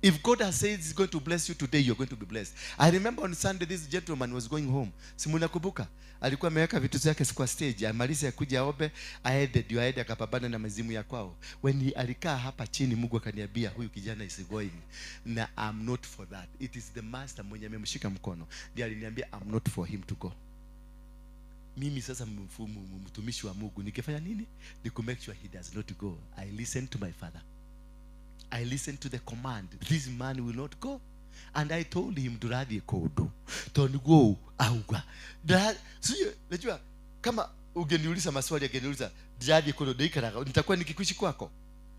If God has said he's going to bless you today, you're going to be blessed. I remember on Sunday this gentleman was going home. Si mnakumbuka? Alikuwa ameweka vitu zake kwa stage, amalize kuja aombe, aende ndio aende akapambana na mizimu ya kwao. When he alikaa hapa chini, Mungu akaniambia huyu kijana is going. Na I'm not for that. It is the master mwenye amemshika mkono. Ndiye aliniambia I'm not for him to go. Mimi sasa mtumishi wa Mungu nikifanya nini? Ni ku make sure he does not go. I listen to my father. I listened to the command. This man will not go. And I told him, ndũrathiĩ kũndũ tondũ nĩguo auga. Sijui, najua kama ungeniuliza maswali, angeniuliza ndirathiĩ kũndũ ndĩikaraga, nitakuwa nikikuishi kwako.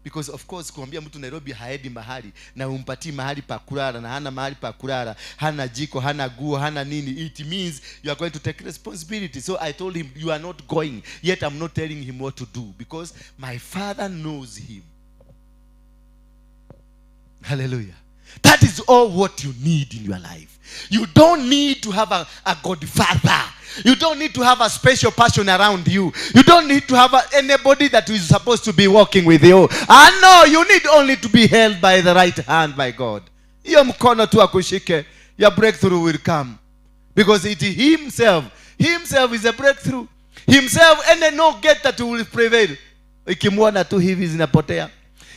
Because of course kumwambia mtu Nairobi haendi mahali na umpatii mahali pa kulala na hana mahali pa kulala, hana jiko, hana guo, hana nini, it means you are going to take responsibility. So I told him you are not going. Yet I'm not telling him what to do because my father knows him. Hallelujah. That is all what you need in your life. You don't need to have a godfather. You don't need to have a special person around you. You don't need to have anybody that is supposed to be walking with you. Ah, no, you need only to be held by the right hand by God. Hiyo mkono tu akushike, your breakthrough will come. Because it himself, himself is a breakthrough. Himself, and no gate that will prevail. Ikimwona tu hivi zinapotea.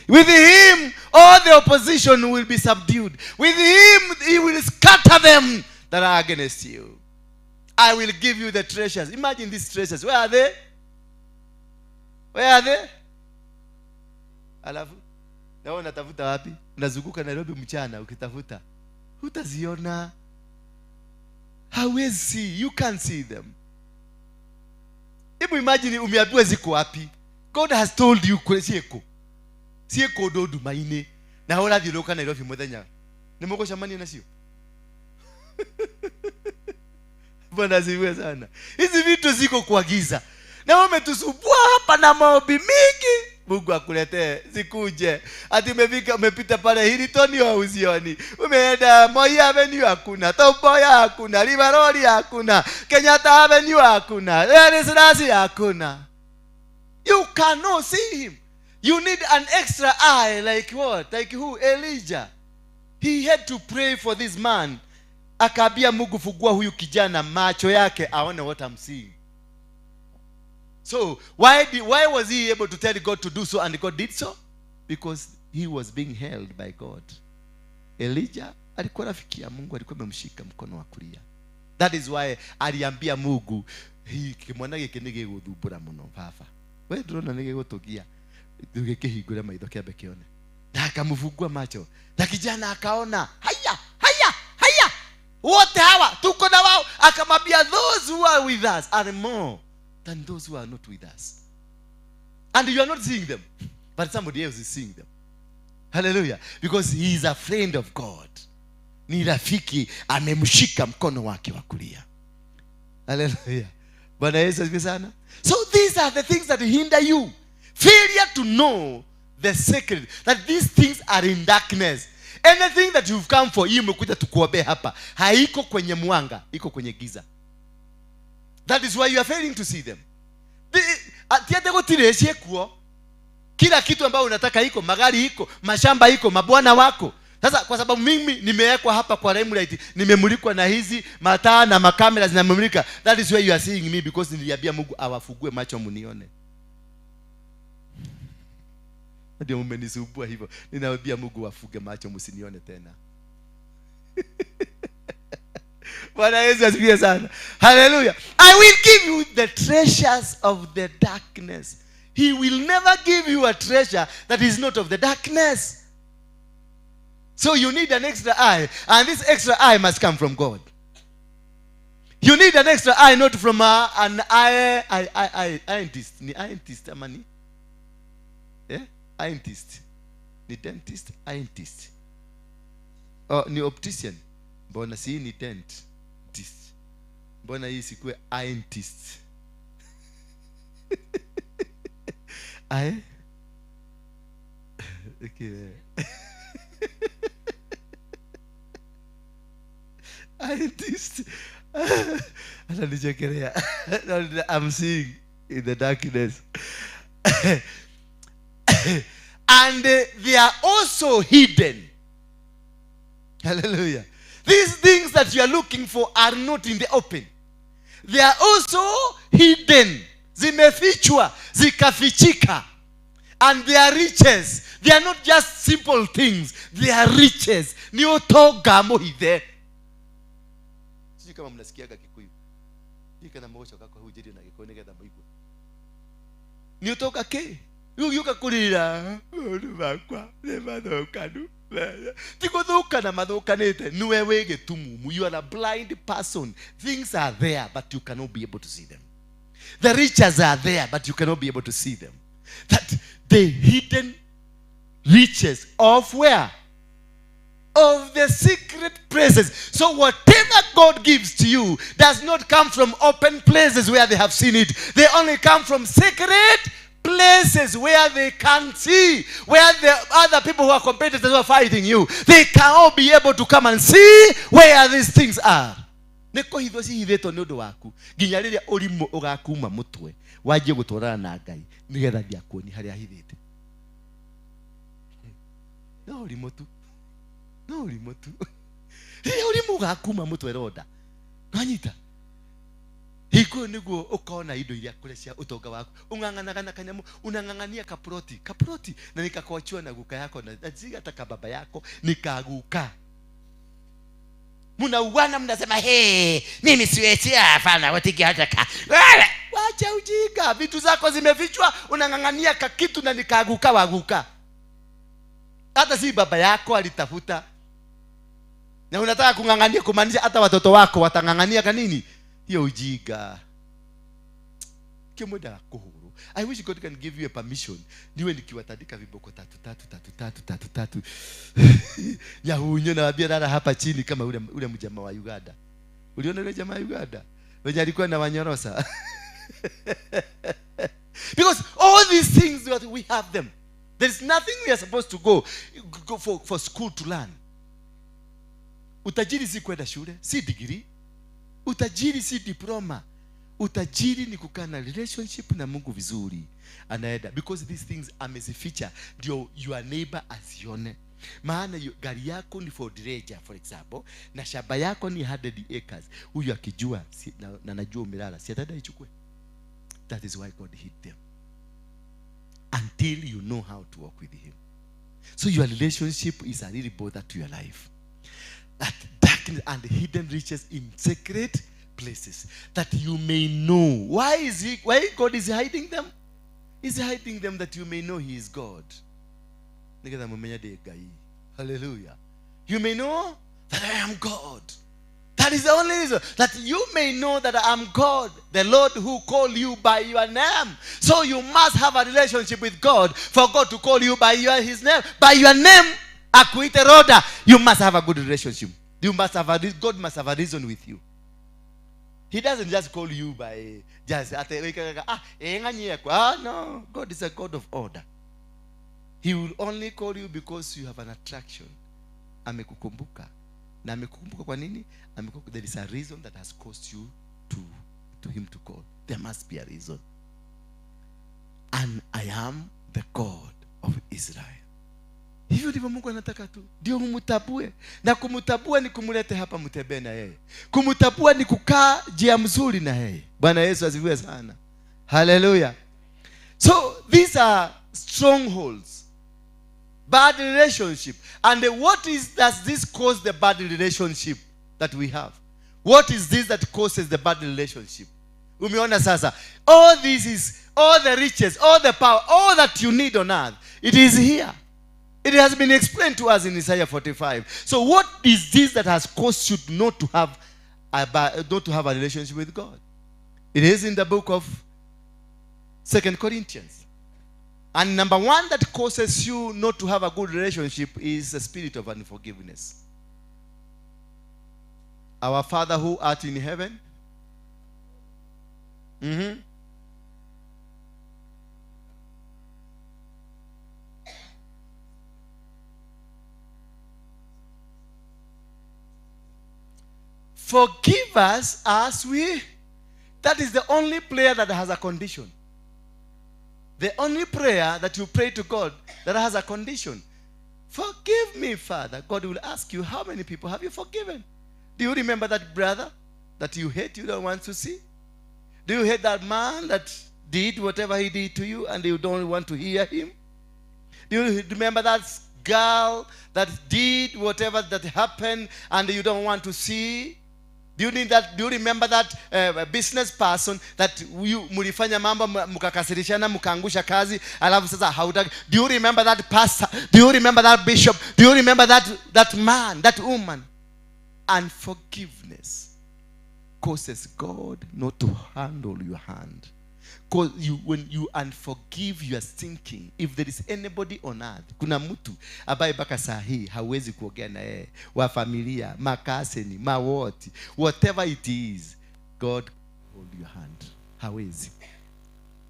With him, all the opposition will be subdued. With him, he will scatter them that are against you. I will give you the treasures. Imagine these treasures. Where are they? Where are they? Alafu, na wewe unatafuta wapi? Unazunguka Nairobi mchana ukitafuta. Hutaziona. Hawezi see. You can't see them. Hebu imagine umeambiwa ziko wapi? God has told you ciĩko. Ciĩ kũndũ nduma-inĩ. Na ũrathiũrũrũka Nairobi mũthenya. Nĩ mũgũcemania nacio? Bwana asifiwe sana. Hizi vitu ziko kwa giza. Na umetusumbua hapa na maombi mingi. Mungu akuletee zikuje. Ati umepita pale Hilton hauzioni. Umeenda Moi Avenue hakuna, Tom Mboya hakuna, River Road hakuna, Kenyatta Avenue hakuna, Haile Selassie hakuna. You cannot see him. You need an extra eye like what? Like who? Elijah. He had to pray for this man. Akaambia Mungu, fungua huyu kijana macho yake aone what I'm seeing. So why was he able to tell God to do so and God did so? Because he was being held by God. Elijah alikuwa rafiki ya Mungu, alikuwa amemshika mkono wa kulia. That is why aliambia Mungu, hii kimwana gĩkĩ nĩ gĩgũthumbũra mũno baba. We ndũrona nĩ gĩgũtũgia. Gĩkĩhingũre maitho kĩambe kĩone. Na akamfungua macho. Na kijana akaona, haya, haya, haya. Wote hawa tuko na wao. Akamwambia those who are with us are more than those who are not with us. And you are not seeing them, but somebody else is seeing them. Hallelujah. Because he is a friend of God. Ni rafiki, amemshika mkono wake wa kulia. Hallelujah. Bwana Yesu asifiwe sana. So these are the things that hinder you. Failure to know the secret, that these things are in darkness. Anything that you've come for, hii umekuja tukuombee hapa, haiko kwenye mwanga, iko kwenye giza. That is why you are failing to see them. Ti atĩ gũtirĩ ciĩkuo. Kila kitu ambayo unataka iko, magari iko, mashamba iko, mabwana wako. Sasa kwa sababu mimi nimewekwa hapa kwa limelight, nimemulikwa na hizi mataa na makamera zinamulika. That is why you are seeing me, because niliambia Mungu awafugue macho munione. Ndio mmenisumbua hivyo. Ninaambia Mungu awafuge macho msinione tena. Bwana Yesu asifiwe sana. Hallelujah. I will give you the treasures of the darkness. He will never give you a treasure that is not of the darkness. So you need an extra eye, and this extra eye must come from God. You need an extra eye, not from an eye, eye, eye, eye, eyentist. Ni eyentist ama ni? Yeah? Eyentist. Ni dentist, eyentist. Oh, ni optician. Mbona si ni dentist? Mbona hii sikuwe eyentist? Aye? Okay. Eyentist. Ananichekelea. I'm seeing in the darkness. And they are also hidden. Hallelujah. These things that you are looking for are not in the open. They are also hidden. Zimefichwa, zikafichika. And they are riches. They are not just simple things. They are riches. Ni ũtonga mũhithe. Sijui kama mnasikiaga Kikuyu. Sijui kana mũgũcoka kũhunjĩrio na Gĩkũyũ nĩgetha mũigue. Nĩ ũtonga kĩ? Rĩu ũgĩũka kũrĩra maũndũ makwa nĩ mathũkanu. Ti gũthũkana mathũkanĩte, nĩwe wĩ gĩtumumu. You are a blind person. Things are there but you cannot be able to see them. The riches are there but you cannot be able to see them. That the hidden riches of where? Of the secret places. So whatever God gives to you does not come from open places where they have seen it. They only come from secret places where they can see, where the other people who are competitors who are fighting you, they can all be able to come and see where these things are. Nĩ kũhithwo cihithĩtwo nĩ ũndũ waku nginya rĩrĩa ũrimũ ũgakuma mũtwe wanjie gũtwarana na Ngai nĩgetha ndiakuoni harĩa ahithĩte. No ũrimũ tu, no ũrimũ tu. Rĩrĩa ũrimũ ũgakuma mũtwe ronda nwanyita hingo ĩyo nĩguo ũkona indo iria kũrĩa cia ũtonga waku. Ũng'ang'anaga na kanyamũ, unang'ang'ania kaploti kaploti na nikakuachiwa na guka yako na si hata ka baba yako, nikaguka. Mnauana, mnasema hey, mimi siwezi, hapana, watiki hata ka. Wacha ujinga, vitu zako zimefichwa, unang'ang'ania kakitu na nikaguka waguka. Hata si baba yako alitafuta. Na unataka kung'ang'ania kumaanisha hata watoto wako watang'ang'ania kanini? Hiyo ujinga. Kimwenda kuhuru. I wish God can give you a permission. Niwe nikiwatandika viboko tatu tatu tatu tatu tatu tatu. Nyahunyo na wabia lala hapa chini kama ule mjamaa wa Uganda. Uliona ule jamaa wa Uganda? Wenye alikuwa na wanyorosa. Because all these things that we have them. There is nothing we are supposed to go for school to learn. Utajiri si kwenda shule, si degree. Utajiri si diploma. Utajiri ni kukaa na relationship na Mungu vizuri. Anaenda because these things amezificha ndio your neighbor asione. Maana gari yako ni Ford Ranger for example, na shamba yako ni 100 acres. Huyu akijua si, na najua umelala, si ataenda ichukue. That is why God hid them. Until you know how to walk with him. So your relationship is a really bother to your life. That darkness and hidden riches in secret places, that you may know. Why God is hiding them? He's hiding them that you may know he is God. Hallelujah. You may know that I am God. That is the only reason. That you may know that I am God, the Lord who called you by your name. So you must have a relationship with God for God to call you by his name. By your name, akuite Rhoda. You must have a good relationship. You must have a, God must have a reason with you. He doesn't just call you by just no. God is a God of order. He will only call you because you have an attraction. Amekukumbuka. Na amekukumbuka kwa nini? There is a reason that has caused you to him to call. There must be a reason. And I am the God of Israel. Hivyo ndivyo Mungu anataka tu. Ndio umtabue. Na kumtabua ni kumlete hapa mtembee na yeye. Kumtabua ni kukaa njia mzuri na yeye. Bwana Yesu asifiwe sana. Hallelujah. So these are strongholds. Bad relationship. And what is does this cause the bad relationship that we have? What is this that causes the bad relationship? Umeona sasa. All this is, all the riches, all the power, all that you need on earth, it is here. It has been explained to us in Isaiah 45. So what is this that has caused you not to have a relationship with God? It is in the book of 2 Corinthians. And number one that causes you not to have a good relationship is the spirit of unforgiveness. Our Father who art in heaven. Mm-hmm. Forgive us as we. That is the only prayer that has a condition. The only prayer that you pray to God that has a condition. Forgive me, Father. God will ask you, how many people have you forgiven? Do you remember that brother that you hate, you don't want to see? Do you hate that man that did whatever he did to you and you don't want to hear him? Do you remember that girl that did whatever that happened and you don't want to see? Do you need that? Do you remember that business person that you mulifanya mambo mkakasirishana mkaangusha kazi alafu sasa hautaki? Do you remember that pastor? Do you remember that bishop? Do you remember that man, that woman? Unforgiveness causes God not to handle your hand. Because when you unforgive, you are sinking. If there is anybody on earth, kuna mtu ambaye mpaka saa hii hawezi kuongea na yeye, wa familia, makaseni, mawoti, whatever it is, God hold your hand. Hawezi.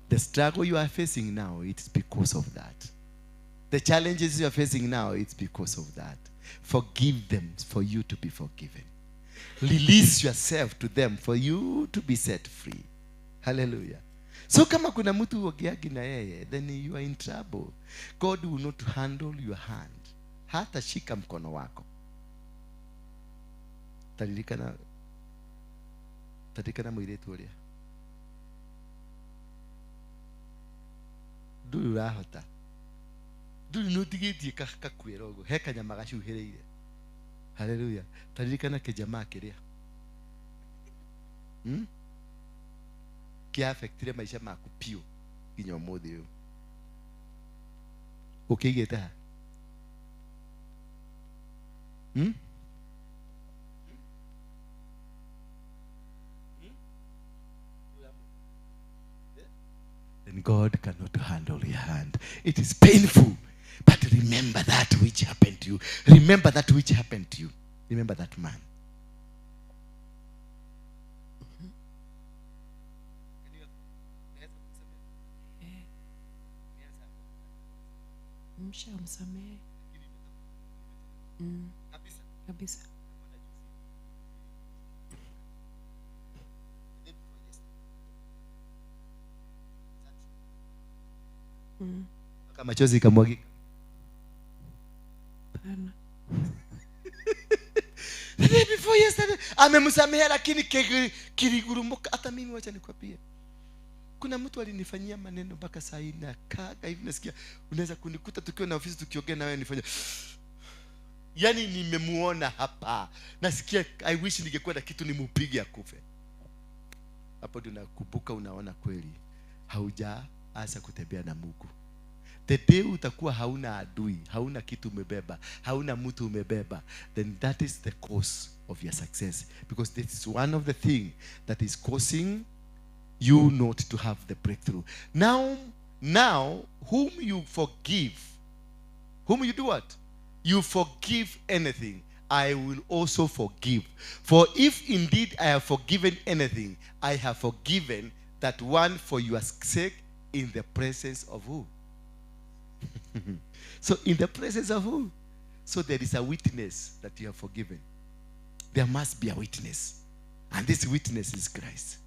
The struggle you are facing now, it's because of that. The challenges you are facing now, it's because of that. Forgive them for you to be forgiven. Release yourself to them for you to be set free. Hallelujah. So kama kuna mtu uogeagi na yeye, then you are in trouble. God will not handle your hand. Hata shika mkono wako. Taririkana mũirĩtu ũrĩa. Ndũrĩ ũrahota. Ndũrĩ nĩũtigĩtie kakuĩra ũguo. He kanyama gacuhĩrĩire. Hallelujah. Taririkana kĩjamaa kĩrĩa. Kĩafectire maisha maku piũ nginya ũmũthĩ ũyũ. Ũkĩigĩte ha? Then God cannot handle your hand. It is painful, but remember that which happened to you. Remember that which happened to you. Remember that man. Mshamsamehe. Kabisa. Kama machozi ikamwagika. Pana. The day before yesterday amemsamehe, lakini kirigurumuka. Hata mimi wacha nikwambie, kuna mtu alinifanyia maneno mpaka saa hii na kaga hivi nasikia. Unaweza kunikuta tukiwa na ofisi tukiongea na wewe nifanye, yani nimemuona hapa nasikia I wish ningekuwa na kitu nimupige akufe. Hapo ndio nakumbuka, unaona kweli haujaanza kutembea na Mungu. The day utakuwa hauna adui, hauna kitu umebeba, hauna mtu umebeba, then that is the cause of your success. Because this is one of the things that is causing you not to have the breakthrough. Now, whom you forgive, whom you do what? You forgive anything, I will also forgive. For if indeed I have forgiven anything, I have forgiven that one for your sake in the presence of who? So in the presence of who? So there is a witness that you have forgiven. There must be a witness. And this witness is Christ.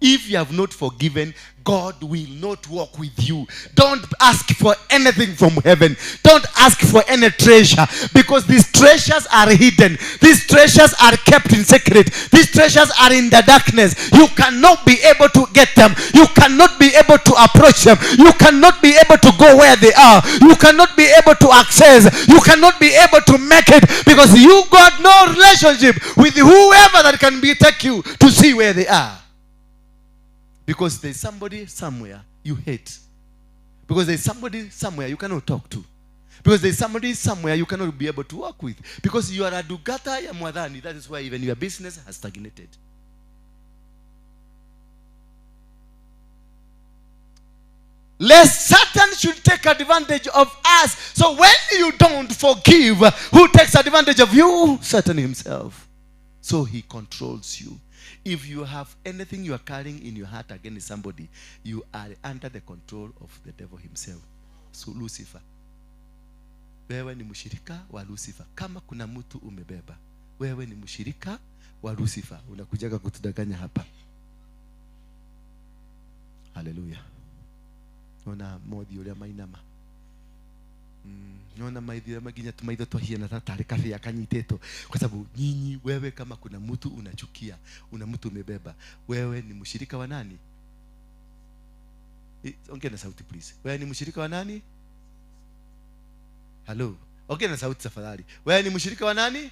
If you have not forgiven, God will not walk with you. Don't ask for anything from heaven. Don't ask for any treasure, because these treasures are hidden. These treasures are kept in secret. These treasures are in the darkness. You cannot be able to get them. You cannot be able to approach them. You cannot be able to go where they are. You cannot be able to access. You cannot be able to make it, because you got no relationship with whoever that can be take you to see where they are. Because there's somebody somewhere you hate. Because there's somebody somewhere you cannot talk to. Because there's somebody somewhere you cannot be able to work with. Because you are a dugata ya mwadhani. That is why even your business has stagnated. Lest Satan should take advantage of us. So when you don't forgive, who takes advantage of you? Satan himself. So he controls you. If you have anything you are carrying in your heart against somebody, you are under the control of the devil himself. So Lucifer. Wewe ni mshirika wa Lucifer. Kama kuna mtu umebeba, wewe ni mshirika wa Lucifer. Unakujaga kutudanganya hapa. Hallelujah. Ona modi uria mainama. Naona maithira maginya tumaitho twahiana tatarĩ kabĩa kanyitĩtwo, kwa sababu nyinyi, wewe kama kuna mtu unachukia, una mtu umebeba, wewe ni mshirika wa nani? Ongea na sauti please. Wewe ni mshirika wa nani? Hello. Ongea na sauti tafadhali. Wewe ni mshirika wa nani?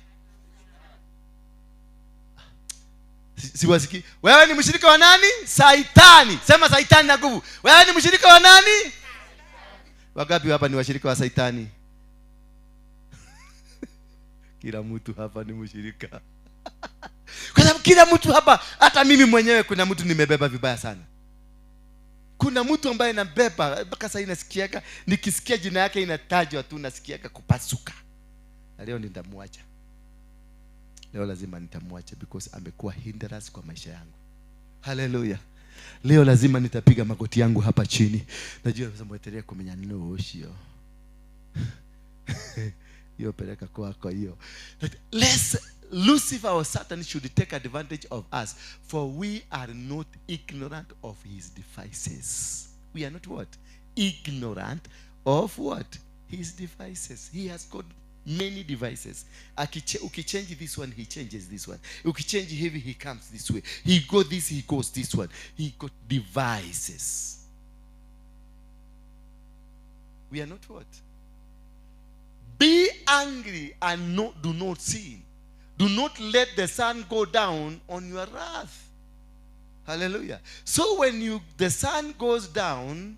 Siwasikii. Wewe ni mshirika wa nani? Saitani. Sema saitani na nguvu. Wewe ni mshirika wa nani? Wangapi hapa ni washirika wa saitani? Kila mtu hapa ni mshirika. Kwa sababu kila mtu hapa, hata mimi mwenyewe kuna mtu nimebeba vibaya sana. Kuna mtu ambaye nabeba mpaka sasa inasikiaka, nikisikia jina yake inatajwa tu nasikiaka kupasuka. Na leo nitamwacha. Leo lazima nitamwacha because amekuwa hindrance kwa maisha yangu. Hallelujah. Leo lazima nitapiga magoti yangu hapa chini. Najua sasa mwetelea kumenya nino ucio. Hiyo peleka kwako hiyo. Lest Lucifer or Satan should take advantage of us, for we are not ignorant of his devices. We are not what? Ignorant of what? His devices. He has got many devices. Ukichange this one, he changes this one. Ukichange heavy, he comes this way. He go this, he goes this one. He got devices. We are not what? Be angry and do not sin. Do not let the sun go down on your wrath. Hallelujah. So when the sun goes down,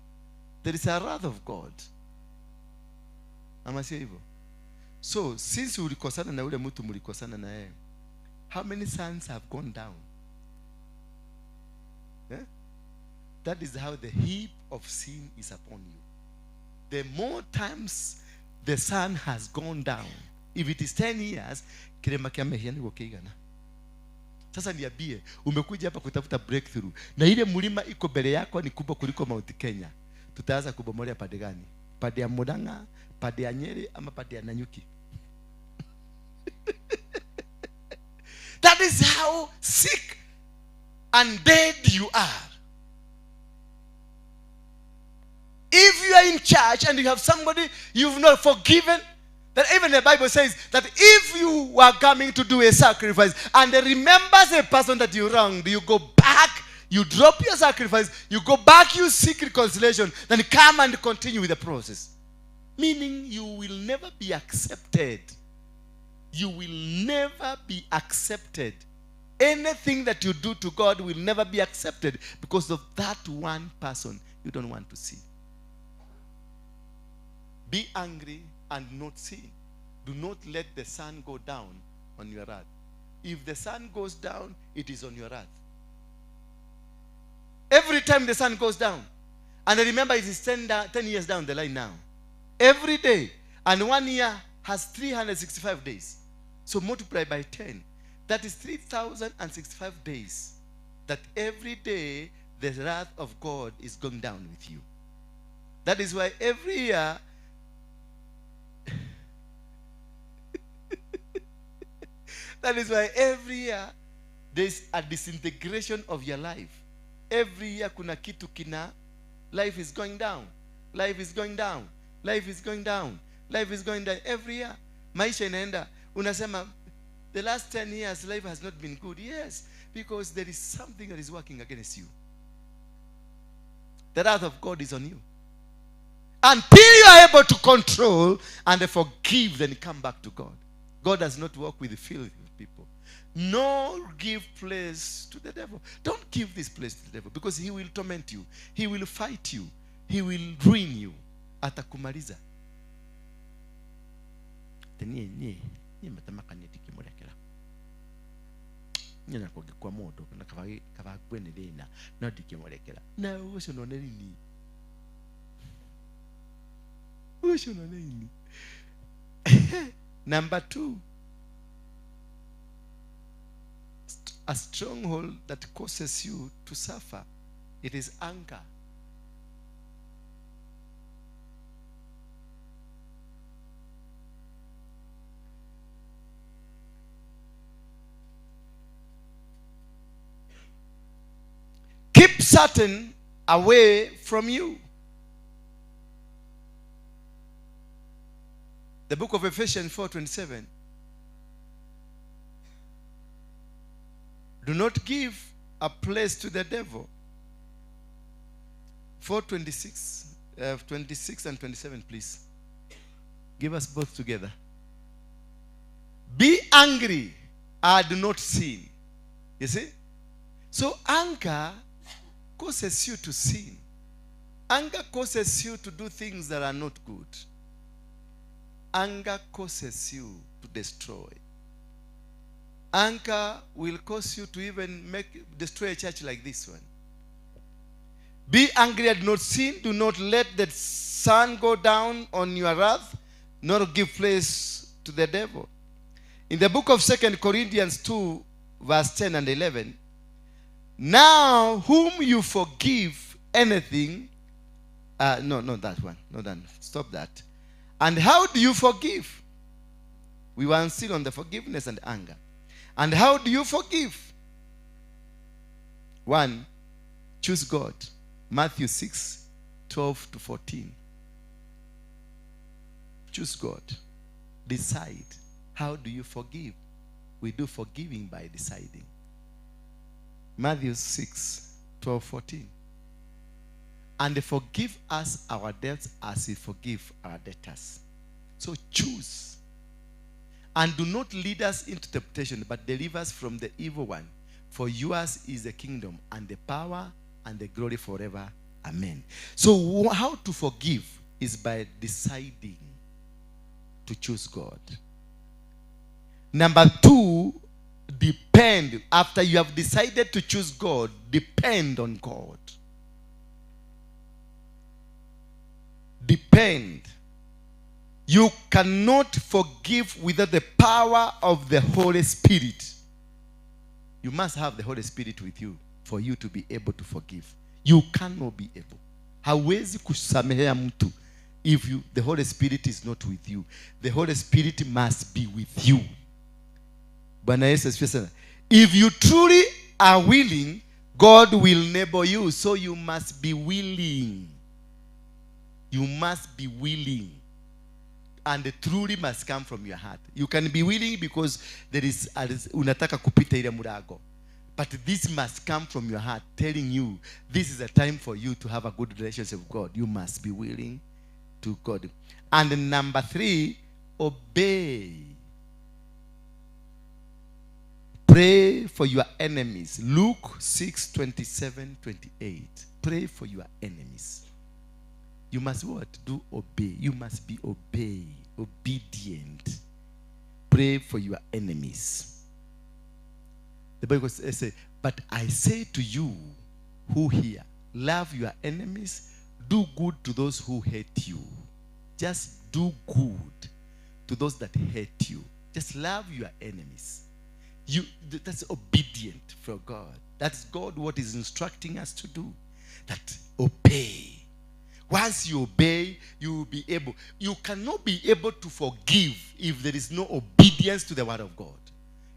there is a wrath of God. Ama sio hivyo? So since ulikosana na ule mtu mlikosana na yeye, how many suns have gone down? Yeah? That is how the heap of sin is upon you. The more times the sun has gone down, if it is 10 years, kirema kia mehia ni gũkĩigana. Sasa niambie, umekuja hapa kutafuta breakthrough na ile mlima iko mbele yako ni kubwa kuliko Mount Kenya. Tutaanza kubomolea pande gani? Pande ya Murang'a, pande ya Nyeri ama pande ya Nanyuki? That is how sick and dead you are. If you are in church and you have somebody you've not forgiven, that even the Bible says that if you were coming to do a sacrifice and remembers a person that you wronged, you go back, you drop your sacrifice, you go back, you seek reconciliation, then come and continue with the process. Meaning you will never be accepted. You will never be accepted. Anything that you do to God will never be accepted because of that one person you don't want to see. Be angry and not sin. Do not let the sun go down on your wrath. If the sun goes down, it is on your wrath. Every time the sun goes down, and remember it is 10 years down the line now. Every day, and 1 year has 365 days. So multiply by 10. That is 3,065 days that every day the wrath of God is going down with you. That is why every year, that is why every year there's a disintegration of your life. Every year kuna kitu kina, life is going down. Life is going down. Life is going down. Life is going down. Every year. Maisha inaenda. Unasema, the last 10 years life has not been good. Yes, because there is something that is working against you. The wrath of God is on you. Until you are able to control and forgive, then come back to God. God does not work with the filthy people. Nor give place to the devil. Don't give this place to the devil, because he will torment you. He will fight you. He will ruin you. Atakumaliza. Ni matamaka ndikimũrekera. Nyina kũngĩkua mũndũ na kaba ngue nĩ thĩna, no ndingĩmũrekera. Na ũcio nĩ nini? Ũcio nĩ nini? Number 2, a stronghold that causes you to suffer, it is anger. Keep Satan away from you. The book of Ephesians 4:27. Do not give a place to the devil. 4:26, 26 and 27, please. Give us both together. Be angry and do not sin. You see? So anger causes you to sin. Anger causes you to do things that are not good. Anger causes you to destroy. Anger will cause you to even destroy a church like this one. Be angry and not sin. Do not let the sun go down on your wrath, nor give place to the devil. In the book of 2 Corinthians 2, verse 10 and 11, now whom you forgive anything, no, not that one. No, that. Stop that. And how do you forgive? We were still on the forgiveness and anger. And how do you forgive? 1, choose God. Matthew 6, 12 to 14. Choose God. Decide. How do you forgive? We do forgiving by deciding. Matthew 6, 12, 14. And forgive us our debts as we forgive our debtors. So choose. And do not lead us into temptation, but deliver us from the evil one. For yours is the kingdom and the power and the glory forever. Amen. So how to forgive is by deciding to choose God. Number 2, depend. After you have decided to choose God, depend on God. Depend. You cannot forgive without the power of the Holy Spirit. You must have the Holy Spirit with you for you to be able to forgive. You cannot be able. Hawezi kusamehea mtu if the Holy Spirit is not with you. The Holy Spirit must be with you. Bwana Yesu asifiwe sana. If you truly are willing, God will enable you. So you must be willing. You must be willing. And the truly must come from your heart. You can be willing because there is unataka kupita ile murago. But this must come from your heart, telling you this is a time for you to have a good relationship with God. You must be willing to God. And number 3, obey. Pray for your enemies. Luke 6, 27, 28. Pray for your enemies. You must what? Do obey. You must be obedient. Pray for your enemies. The Bible says, but I say to you who hear, love your enemies, do good to those who hate you. Just do good to those that hate you. Just love your enemies. That's obedient for God. That's God what is instructing us to do. That obey. Once you obey, you will be able. You cannot be able to forgive if there is no obedience to the word of God.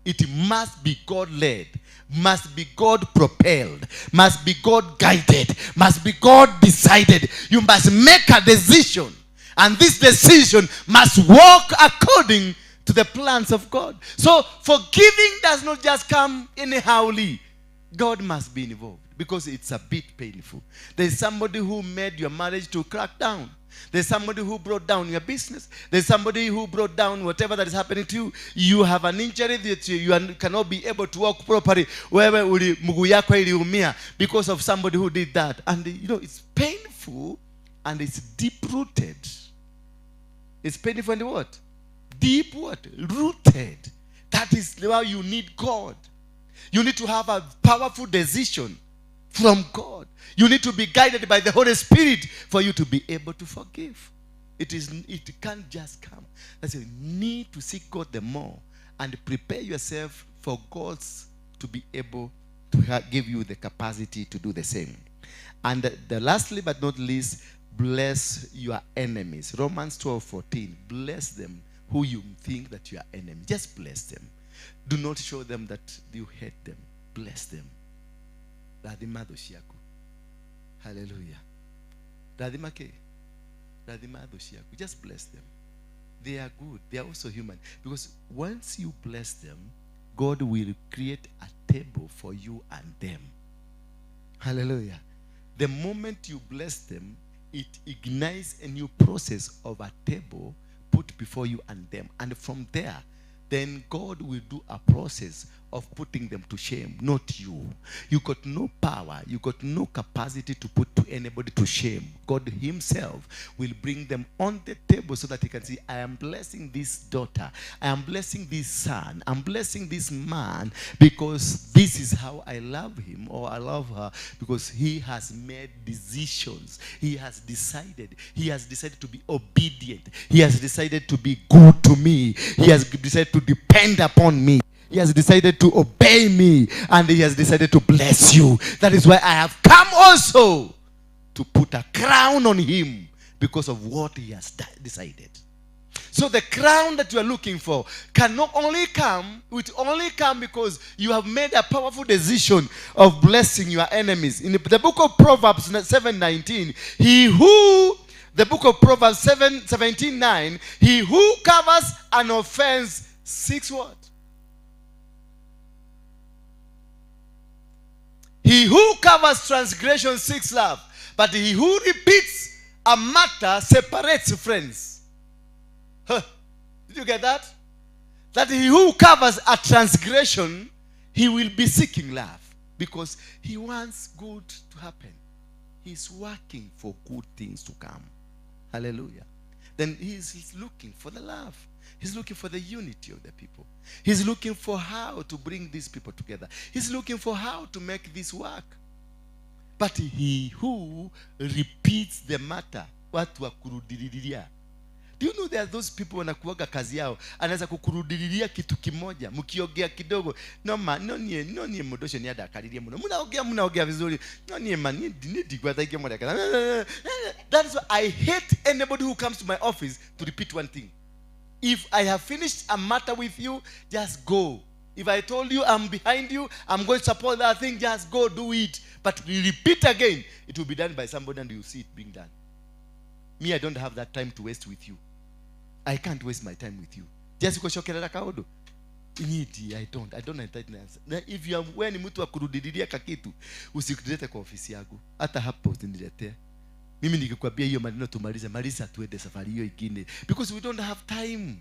It must be God-led, must be God-propelled, must be God-guided, must be God-decided. You must make a decision, and this decision must walk according to the plans of God. So forgiving does not just come anyhowly. God must be involved because it's a bit painful. There's somebody who made your marriage to crack down. There's somebody who brought down your business. There's somebody who brought down whatever that is happening to you. You have an injury that you cannot be able to walk properly. Wewe uli mguu yako iliumia because of somebody who did that. And you know, it's painful and it's deep-rooted. It's painful and what? Deep what? Rooted. That is why you need God. You need to have a powerful decision from God. You need to be guided by the Holy Spirit for you to be able to forgive. It can't just come. That's why you need to seek God the more and prepare yourself for God to be able to give you the capacity to do the same. And the lastly but not least, bless your enemies. Romans 12:14. Bless them who you think that you are enemies. Just bless them. Do not show them that you hate them. Bless them. Rathima thũ ciaku. Hallelujah. Rathima ke? Rathima thũ ciaku. Just bless them. They are good. They are also human. Because once you bless them, God will create a table for you and them. Hallelujah. The moment you bless them, it ignites a new process of a table put before you and them. And from there, then God will do a process of putting them to shame, not you. You got no power, you got no capacity to put to anybody to shame. God himself will bring them on the table so that he can see, I am blessing this daughter, I am blessing this son, I'm blessing this man because this is how I love him or I love her, because he has made decisions. He has decided. He has decided to be obedient. He has decided to be good to me. He has decided to depend upon me. He has decided to obey me, and he has decided to bless you. That is why I have come also to put a crown on him because of what he has decided. So the crown that you are looking for cannot only come, it only come because you have made a powerful decision of blessing your enemies. In the book of Proverbs 7:19, the book of Proverbs 17:9, he who covers an offense seeks what? He who covers transgression seeks love, but he who repeats a matter separates friends. Huh. Did you get that? That he who covers a transgression, he will be seeking love because he wants good to happen. He's working for good things to come. Hallelujah. Then he's looking for the love. He's looking for the unity of the people. He's looking for how to bring these people together. He's looking for how to make this work. But he who repeats the matter, watu wa kurudililia. Do you know there are those people wanakuaga kazi yao, anaweza kukurudililia kitu kimoja, mkiongea kidogo, no ma, no nie mudosho ni adakaririe muno. Mnaongea vizuri. No nie ma, ni digwa taike mwana. That is why I hate anybody who comes to my office to repeat one thing. If I have finished a matter with you, just go. If I told you I'm behind you, I'm going to support that thing, just go do it. But we repeat again, it will be done by somebody and you'll see it being done. Me, I don't have that time to waste with you. I can't waste my time with you. Just kushokerera kaodo. I don't entitle. If you are when mtu akurudilia kakitu, usikulete kwa ofisi yangu. Hata hapo usiniletee. Mimi nikikwambia hiyo maneno tumalize, maliza tuende safari hiyo ingine. Because we don't have time.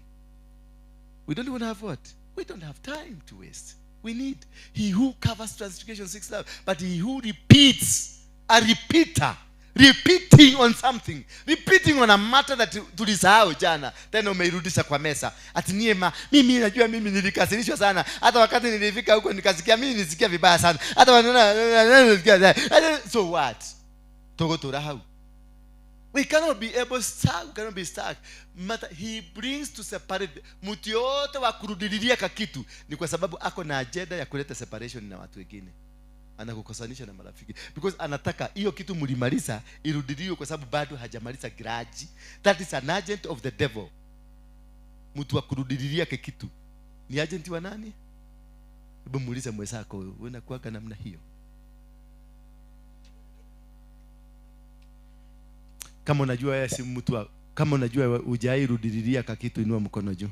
We don't even have what? We don't have time to waste. We need he who covers transgression seeks love, but he who repeats, a repeater, repeating on something, repeating on a matter that tulisahau jana, tena umeirudisha kwa mesa. Ati nie ma, mimi najua mimi nilikasirishwa sana. Hata wakati nilifika huko nikasikia mimi nilisikia vibaya sana. Hata wanaona so what? Togotora hau. We cannot be able stuck, we cannot be stuck. Matter, he brings to separate. Mtu yote wa kurudilia kakitu ni kwa sababu ako na agenda ya kuleta separation na watu wengine. Anakukosanisha na marafiki because anataka hiyo kitu mlimaliza irudiliwe kwa sababu bado hajamaliza grudge. That is an agent of the devil. Mtu wa kurudilia kitu ni agent wa nani? Hebu muulize mwenzako, wewe unakuwa namna hiyo? Kama unajua yeye si mtu wa, kama unajua hujairudilia kakitu, inua mkono juu.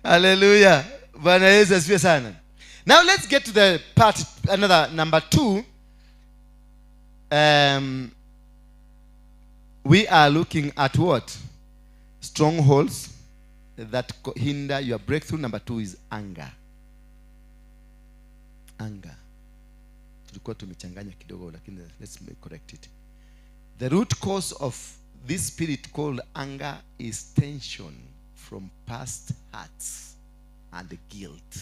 Hallelujah. Bwana Yesu asifiwe sana. Now let's get to the part, another number 2. We are looking at what? Strongholds that hinder your breakthrough. Number 2 is anger. Anger. Tulikuwa tumechanganya kidogo, lakini let's correct it. The root cause of this spirit called anger is tension from past hurts and guilt.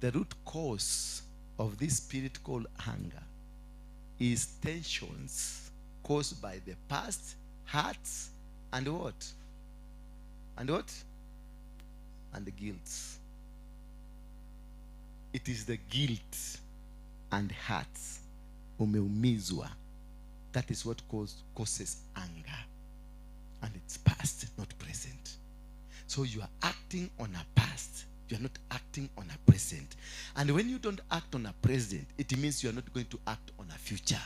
The root cause of this spirit called anger is tensions caused by the past hurts and what? And what? And the guilt. It is the guilt and hurts. Umeumizwa. That is what causes anger. And it's past, not present. So you are acting on a past You are not acting on a present. And when you don't act on a present, it means you are not going to act on a future.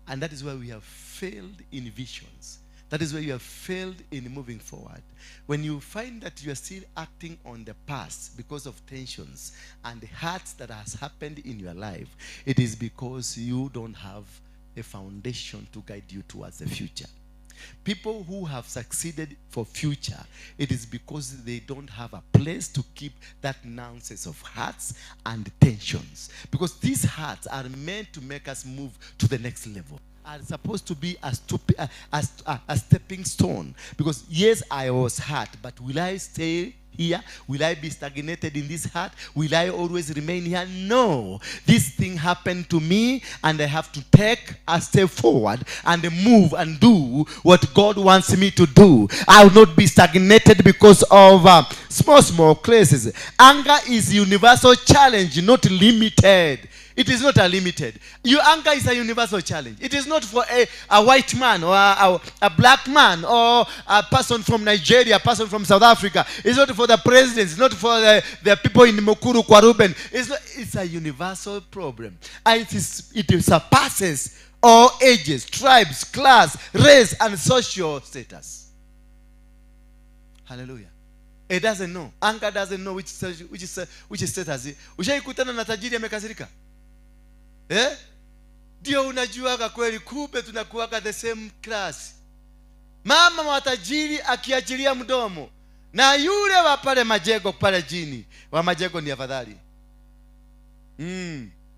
And that is why we have failed in visions. That is why you have failed in moving forward. When you find that you are still acting on the past because of tensions and hurts that has happened in your life, it is because you don't have a foundation to guide you towards the future. People who have succeeded for future, it is because they don't have a place to keep that nonsense of hurts and tensions. Because these hurts are meant to make us move to the next level. Are supposed to be a stepping stone. Because yes, I was hurt, but will I stay here? Will I be stagnated in this heart? Will I always remain here? No. This thing happened to me, and I have to take a step forward and move and do what God wants me to do. I will not be stagnated because of small cases. Anger is a universal challenge, not limited. It is not a limited. Your anger is a universal challenge. It is not for a white man or a black man or a person from Nigeria, a person from South Africa. It's not for the president. It's not for the people in Mukuru, kwa Ruben. It's not, it's a universal problem. And it surpasses all ages, tribes, class, race, and social status. Hallelujah. It doesn't know. Anger doesn't know which status. Ushaikutana na tajiri amekasirika? Eh? Ndio unajuaga kweli kumbe tunakuaga the same class. Mama wa tajiri akiachilia mdomo na yule wa pale majego pale jini. Wa majego ni afadhali.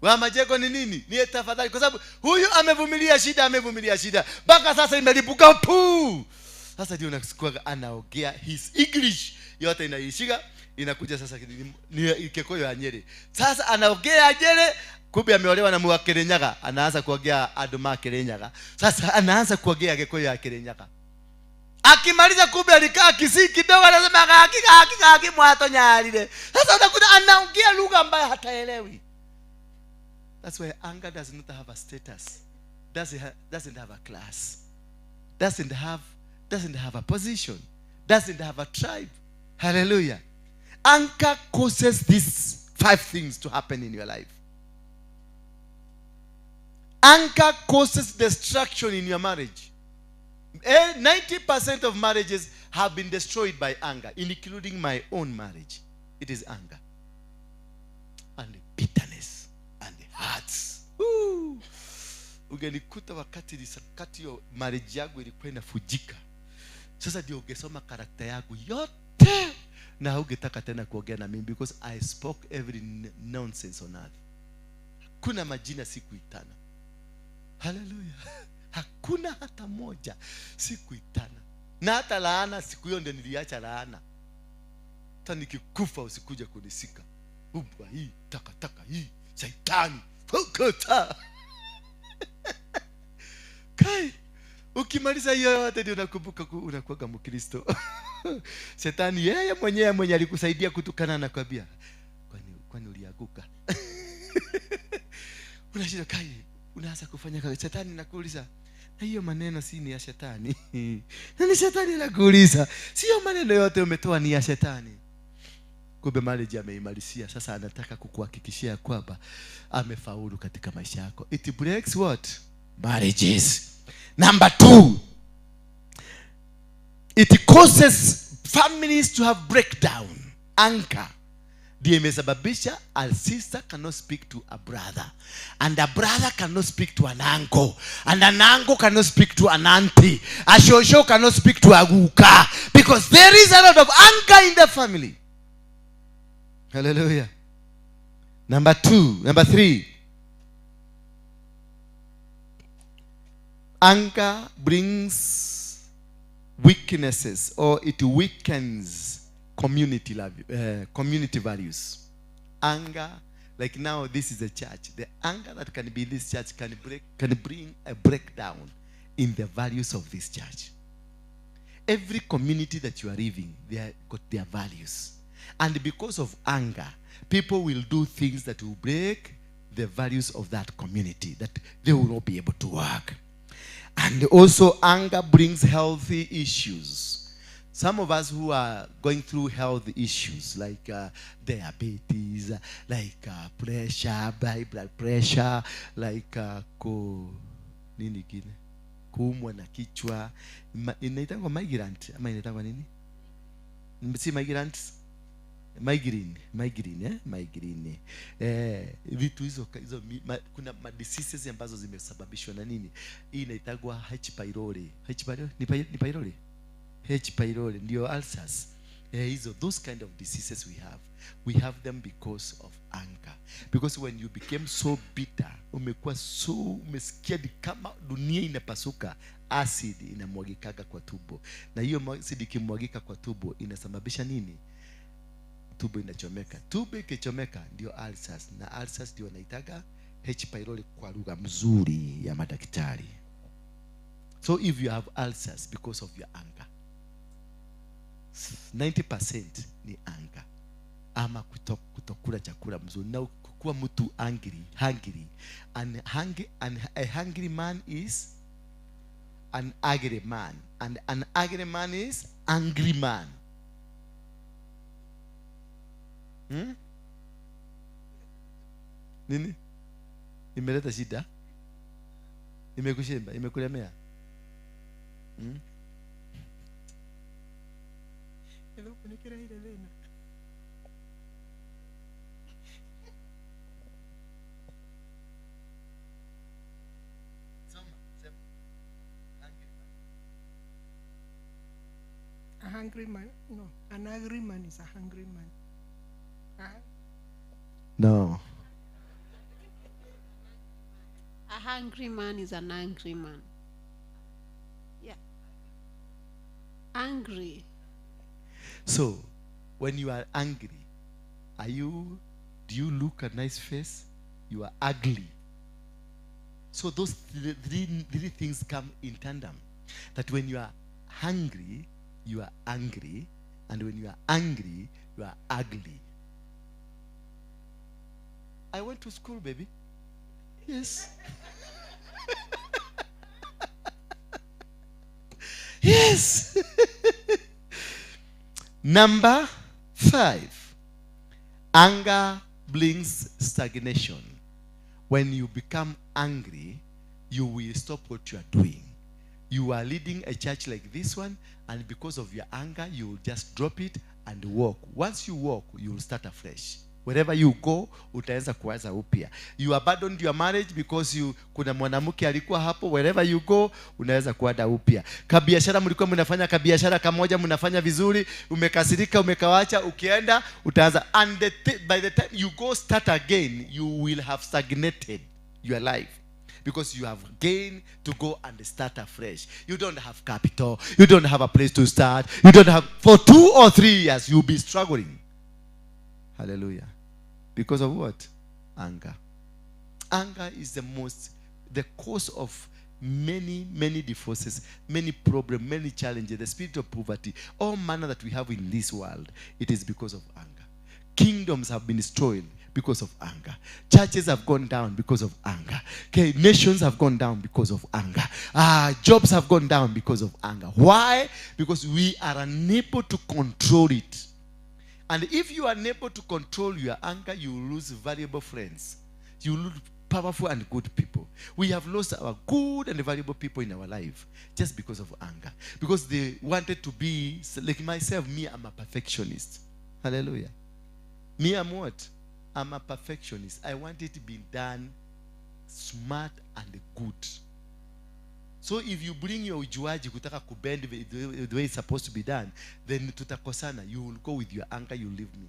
Wa majego ni nini? Ni tafadhali, kwa sababu huyu amevumilia shida mpaka sasa imelipuka puu. Sasa ndio unasikia anaongea his English yote inaishika, inakuja sasa ni Kikuyu ya Nyeri. Sasa anaongea Nyeri, kumbe ameolewa na mwa Kirinyaga, anaanza kuongea andu ma Kirinyaga. Sasa anaanza kuongea Gikuyu ya Kirinyaga. Akimaliza kumbe alikaa Kisii kidogo, anasema gaki mwato nyarire. Sasa utakuta anaongea lugha ambayo hataelewi. That's why anger does not have a status. Doesn't have a class. Doesn't have a position. Doesn't have a tribe. Hallelujah. Anger causes these 5 things to happen in your life. Anger causes destruction in your marriage. 90% of marriages have been destroyed by anger, including my own marriage. It is anger. And the bitterness and the hearts. Ooh. Ungenikuta wakati hiyo marriage yangu ilikuwa inafujika. Sasa ndio ungesoma karakta yangu yote na hungetaka tena kuongea na mimi, because I spoke every nonsense on earth. Hakuna majina sikuitana. Hallelujah. Hakuna hata moja sikuitana. Na hata laana siku hiyo ndio niliacha laana. Hata nikikufa usikuja kunisika. Ubwa hii, takataka hii, shaitani, fukota. Kai, ukimaliza hiyo yote ndio unakumbuka unakuwa Mkristo. Shetani yeye mwenyewe mwenye alikusaidia kutukana na kwambia, kwani ulianguka? Unashinda kai, unaanza kufanya kazi. Shetani nakuuliza, na hiyo maneno si ni ya shetani? Na ni shetani nakuuliza, sio maneno yote umetoa ni ya shetani? Kumbe marriage ameimalisia. Sasa anataka kukuhakikishia kwamba amefaulu katika maisha yako. It breaks what? Marriages. Number 2, it causes families to have breakdown. Anger ndiyo imesababisha a sister cannot speak to a brother, and a brother cannot speak to an uncle, and an uncle cannot speak to an auntie, a shosho cannot speak to a guka, because there is a lot of anger in the family. Hallelujah. Number 3, anger brings weaknesses, or it weakens community love, community values. Anger, like now this is a church. The anger that can be in this church can bring a breakdown in the values of this church. Every community that you are living, they have got their values. And because of anger, people will do things that will break the values of that community, that they will not be able to work. And also anger brings healthy issues. Some of us who are going through health issues like diabetes, like pressure, high blood pressure, like nini kile, kuumwa na kichwa, inaitangwa migrant ama inaitangwa nini? Si migrants, migraine, migraine. Vitu hizo kuna ma diseases ambazo zimesababishwa na nini? Hii inaitangwa H pylori. H pylori ni pylori? H pylori ndio ulcers. Hizo, those kind of diseases we have. We have them because of anger. Because when you became so bitter, umekuwa so, umesikia ni kama dunia inapasuka, acid inamwagikaga kwa tumbo. Na hiyo acid ikimwagika kwa tumbo inasababisha nini? Tumbo inachomeka. Tumbo ikichomeka ndio ulcers, na ulcers ndio wanaitaga H pylori kwa lugha mzuri ya madaktari. So if you have ulcers because of your anger, 90% ni anger ama kutokula chakula mzuri. Na kuwa mtu angry, hungry, and hungry, and a hungry man is an angry man, and an angry man is angry man. Nini? Imeleta shida? Imekushimba? Imekulemea? A hungry man, no, an angry man is a hungry man. No. A hungry man is an angry man. Yeah. Angry. So, when you are angry, do you look a nice face? You are ugly. So those three things come in tandem. That when you are hungry, you are angry, and when you are angry, you are ugly. I went to school, baby. Yes. Yes. Number 5, anger brings stagnation. When you become angry, you will stop what you are doing. You are leading a church like this one, and because of your anger, you will just drop it and walk. Once you walk, you will start afresh. Wherever you go, utaanza kuanza upya. You abandoned your marriage because you kuna mwanamke alikuwa hapo. Wherever you go, unaweza kuanza upya. Kabiashara mlikuwa mnafanya kabiashara kamoja, mnafanya vizuri, umekasirika, umekawacha, ukienda utaanza. And by the time you go start again, you will have stagnated your life. Because you have gained to go and start afresh. You don't have capital. You don't have a place to start. You don't have, for 2 or 3 years, you'll be struggling. Hallelujah. Because of what? Anger. Anger is the cause of many, many divorces, many problems, many challenges, the spirit of poverty, all manner that we have in this world. It is because of anger. Kingdoms have been destroyed because of anger. Churches have gone down because of anger. Okay, nations have gone down because of anger. Jobs have gone down because of anger. Why? Because we are unable to control it. And if you are unable to control your anger, you lose valuable friends. You lose powerful and good people. We have lost our good and valuable people in our life just because of anger. Because they wanted to be, like myself, me, I'm a perfectionist. Hallelujah. Me, I'm what? I'm a perfectionist. I want it to be done smart and good. So if you bring your ujuaji kutaka kubend the way it's supposed to be done, then tutakosana. You will go with your anger, you leave me.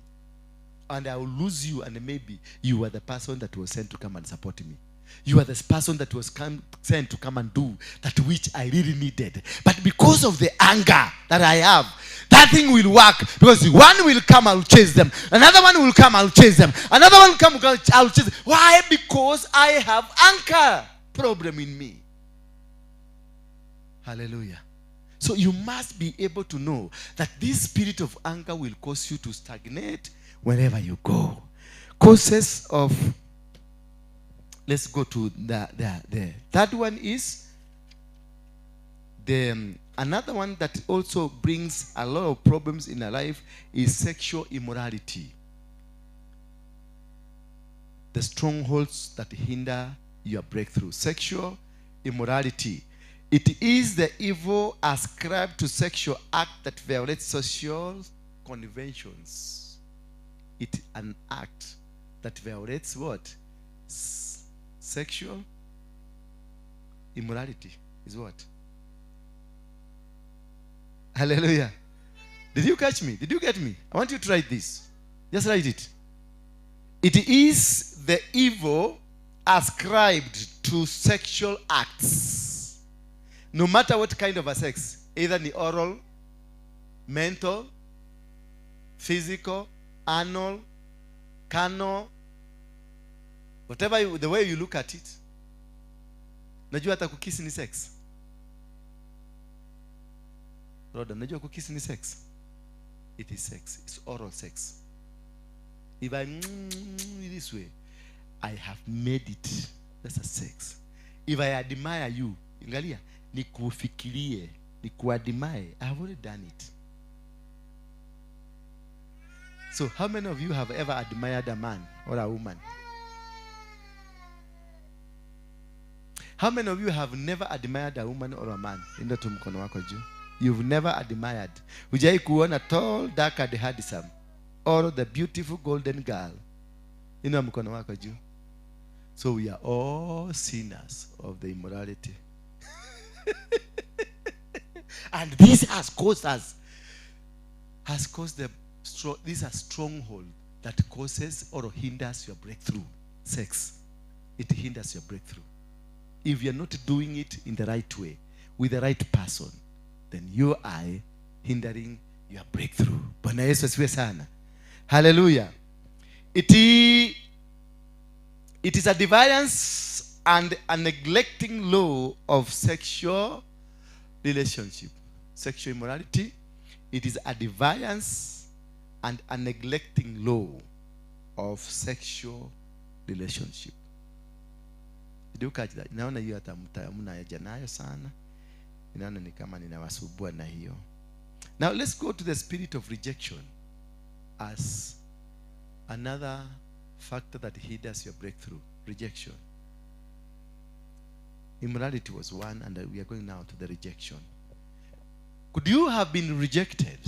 And I will lose you, and maybe you are the person that was sent to come and support me. You are the person that was sent to come and do that which I really needed. But because of the anger that I have, that thing will work. Because one will come, I'll chase them. Another one will come, I'll chase them. Another one will come, I'll chase them. Why? Because I have anger problem in me. Hallelujah. So you must be able to know that this spirit of anger will cause you to stagnate wherever you go. Causes of... Let's go to the third one is The another one that also brings a lot of problems in our life is sexual immorality. The strongholds that hinder your breakthrough. Sexual immorality. It is the evil ascribed to sexual act that violates social conventions. It's an act that violates what? Sexual immorality is what? Hallelujah. Did you catch me? Did you get me? I want you to write this. Just write it. It is the evil ascribed to sexual acts. No matter what kind of a sex, either the oral, mental, physical, anal, carnal, whatever the way you look at it. Najua hata kukisi ni sex. Roda, najua kukisi ni sex. It is sex. It's oral sex. If I this way, I have made it. That's a sex. If I admire you, angalia, nikufikirie, nikuadmire, I have already done it. So how many of you have ever admired a man or a woman? How many of you have never admired a woman or a man? Inua tu mkono wako juu. You've never admired. Hujai kuona tall, dark and handsome or the beautiful golden girl. Inua mkono wako juu. So we are all sinners of the immorality. And this has caused us, has caused the this is a stronghold that causes or hinders your breakthrough. Sex. It hinders your breakthrough. If you're not doing it in the right way, with the right person, then you are hindering your breakthrough. Bwana Yesu asifiwe sana. Hallelujah. It is a deviance and a neglecting law of sexual relationship. Sexual immorality, it is a deviance and a neglecting law of sexual relationship. Did you catch that? Naona hiyo hata mnaja nayo sana. Naona ni kama ninawasumbua na hiyo. Now let's go to the spirit of rejection as another factor that hinders your breakthrough. Rejection. Immorality was one, and we are going now to the rejection. Could you have been rejected?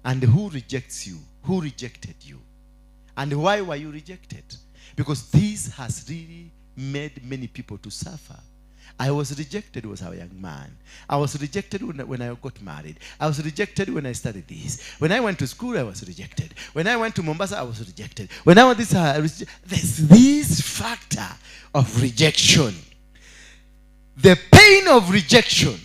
And who rejects you? Who rejected you? And why were you rejected? Because this has really made many people to suffer. I was rejected as a young man. I was rejected when I got married. I was rejected when I started this. When I went to school, I was rejected. When I went to Mombasa, I was rejected. When I went this, there's this factor of rejection. The pain of rejection.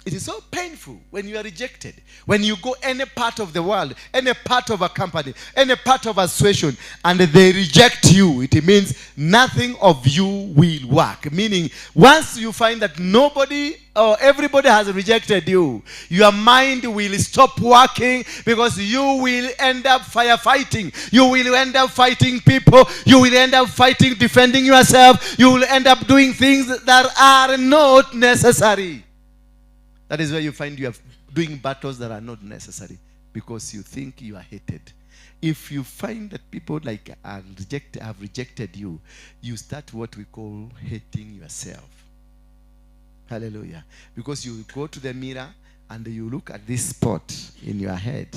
It is so painful when you are rejected. When you go any part of the world, any part of a company, any part of a situation, and they reject you, it means nothing of you will work. Meaning, once you find that nobody or everybody has rejected you, your mind will stop working because you will end up firefighting. You will end up fighting people. You will end up fighting, defending yourself. You will end up doing things that are not necessary. That is where you find you are doing battles that are not necessary because you think you are hated. If you find that people like are have rejected you, you start what we call hating yourself. Hallelujah. Because you go to the mirror and you look at this spot in your head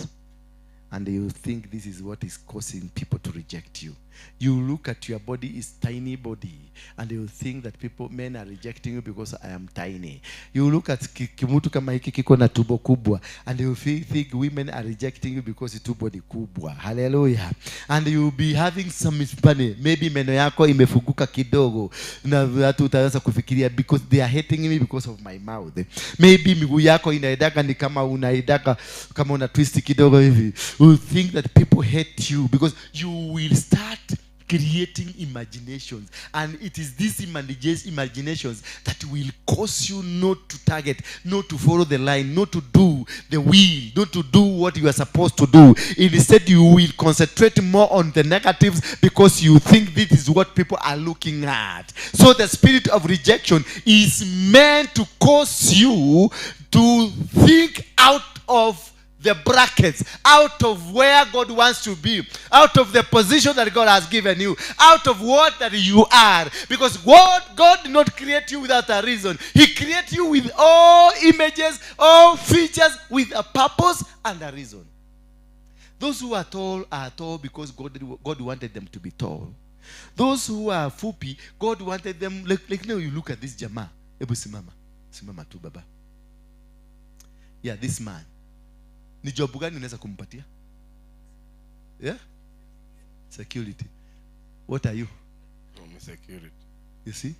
and you think this is what is causing people to reject you. You look at your body, is tiny body, and you think that people, men are rejecting you because I am tiny. You look at kimutu kama hiki kiko na tumbo kubwa, and you think women are rejecting you because tumbo ni kubwa. Hallelujah. And you be having some funny, maybe meno yako imefunguka kidogo, na watu utaanza kufikiria because they are hating me because of my mouth. Maybe miguu yako inaendaka ni kama unaendaka kama una twist kidogo hivi. You think that people hate you because you will start creating imaginations, and it is these imaginations that will cause you not to target, not to follow the line, not to do the will, not to do what you are supposed to do. Instead, you will concentrate more on the negatives because you think this is what people are looking at. So the spirit of rejection is meant to cause you to think out of the brackets, out of where God wants to be, out of the position that God has given you, out of what that you are. Because God did not create you without a reason. He created you with all images, all features, with a purpose and a reason. Those who are tall are tall because God wanted them to be tall. Those who are fupi, God wanted them, like now you look at this jamaa. Ebu simama. Simama tu baba. Yeah, this man. Ni job gani unaweza kumpatia? Yeah? Security. What are you? I'm security. You see?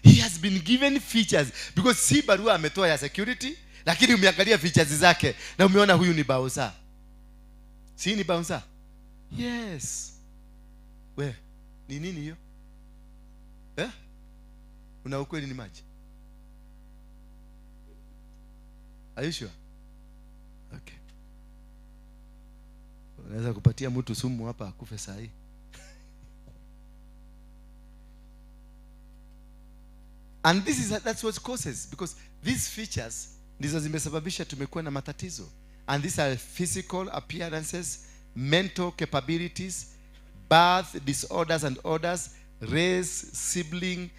He has been given features because si barua ametoa ya security, lakini umeangalia features zake na umeona huyu ni bouncer. Si ni bouncer? Yes. We, ni nini hiyo? Eh? Una ukweli ni maji? Are you sure? Okay. Unaweza kupatia mtu sumu hapa akufe saa hii. And that's what causes, because these features ndizo zimesababisha tumekuwa na matatizo. And these are physical appearances, mental capabilities, birth disorders and orders, race, sibling,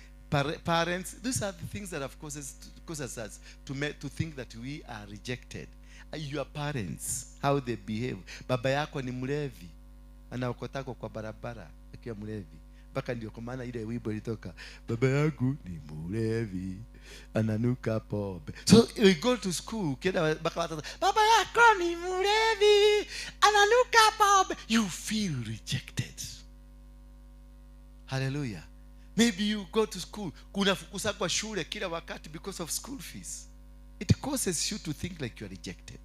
parents. These are the things that have causes us to think that we are rejected. Your parents, how they behave. Baba yako ni mlevi, anaokotako kwa barabara akiwa mlevi. Mpaka ndio kwa maana ile wimbo ilitoka, baba yangu ni mlevi, ananuka pombe. So we go to school, ukienda mpaka watoto, baba yako ni mlevi, ananuka pombe. You feel rejected. Hallelujah. Maybe you go to school, kuna kwa shule kila wakati because of school fees. It causes you to think like you are rejected.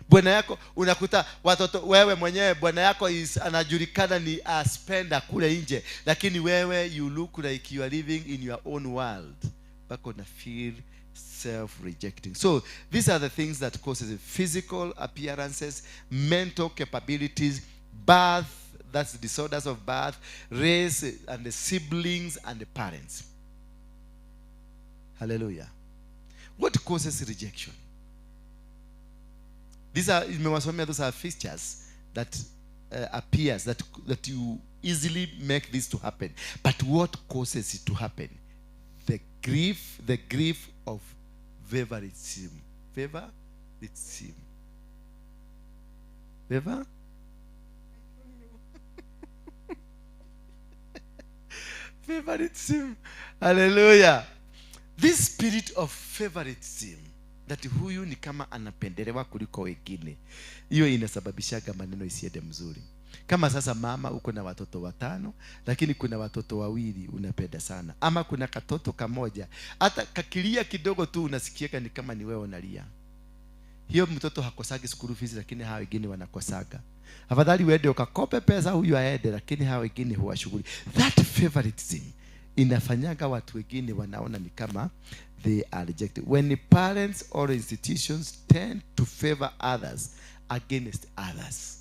Bwana yako unakuta watoto, wewe mwenyewe bwana yako anajulikana ni a spender kule nje, lakini wewe you look like you are living in your own world. Bako na feel self-rejecting. So these are the things that causes it. Physical appearances, mental capabilities, birth, that's disorders of birth, race, and the siblings and the parents. Hallelujah. What causes rejection? These are, those are features that appears, that you easily make this to happen. But what causes it to happen? The grief of favoritism. Favoritism. Favor? Favoritism. Hallelujah. This spirit of favoritism, that huyu ni kama anapendelewa kuliko wengine, hiyo inasababishaga maneno isiende mzuri. Kama sasa mama uko na watoto 5, lakini kuna watoto 2 unapenda sana, ama kuna katoto kamoja hata kakilia kidogo tu unasikiaka ni kama ni wewe unalia. Hiyo mtoto hakosagi school fees, lakini hao wengine wanakosaga. Afadhali uende ukakope pesa huyu aende, lakini hao wengine huwashughuli. That favoritism inafanyaga watu wengine wanaona ni kama they are rejected. When the parents or institutions tend to favor others against others,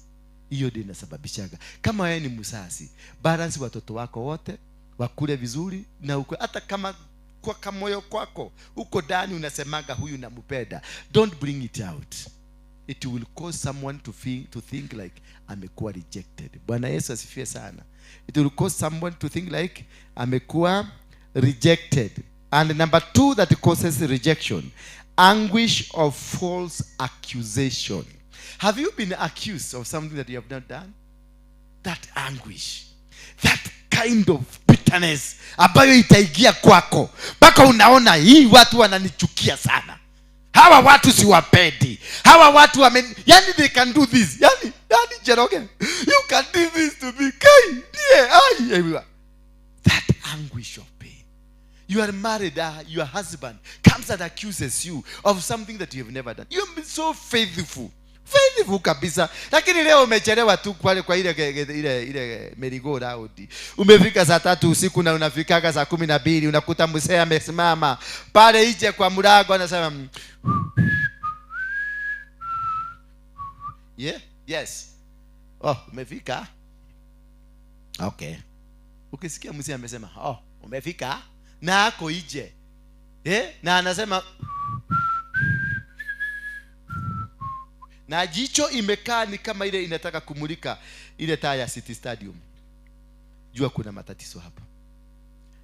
hiyo ndio inasababishaga. Kama wewe ni mzazi, balance watoto wako wote wakule vizuri, na uko hata kama kwa kamoyo kwako uko ndani unasemaga huyu nampenda, don't bring it out. It will cause someone to think like amekuwa rejected. Bwana Yesu asifiwe sana. It will cause someone to think like amekuwa rejected. And number 2 that causes rejection, anguish of false accusation. Have you been accused of something that you have not done? That anguish, that kind of bitterness ambayo itaingia kwako mpaka unaona hii watu wananichukia sana, hawa watu siwapendi, hawa watu yani they can do this, yani Jeroge, you can do this to me, kai die. That anguish of pain. You are married, your husband comes and accuses you of something that you have never done. You have been so faithful Faithful kabisa. Lakini leo umechelewa tu pale kwa ile merry-go round. Umefika saa 3 usiku na unafikaga saa 12, unakuta mzee amesimama pale nje kwa mlango anasema yeah, yes. Oh, umefika? Okay. Ukisikia mzee amesema, "Oh, umefika?" Na ako nje. Na anasema na jicho imekaa ni kama ile inataka kumulika ile taa ya City Stadium. Jua kuna matatizo hapa.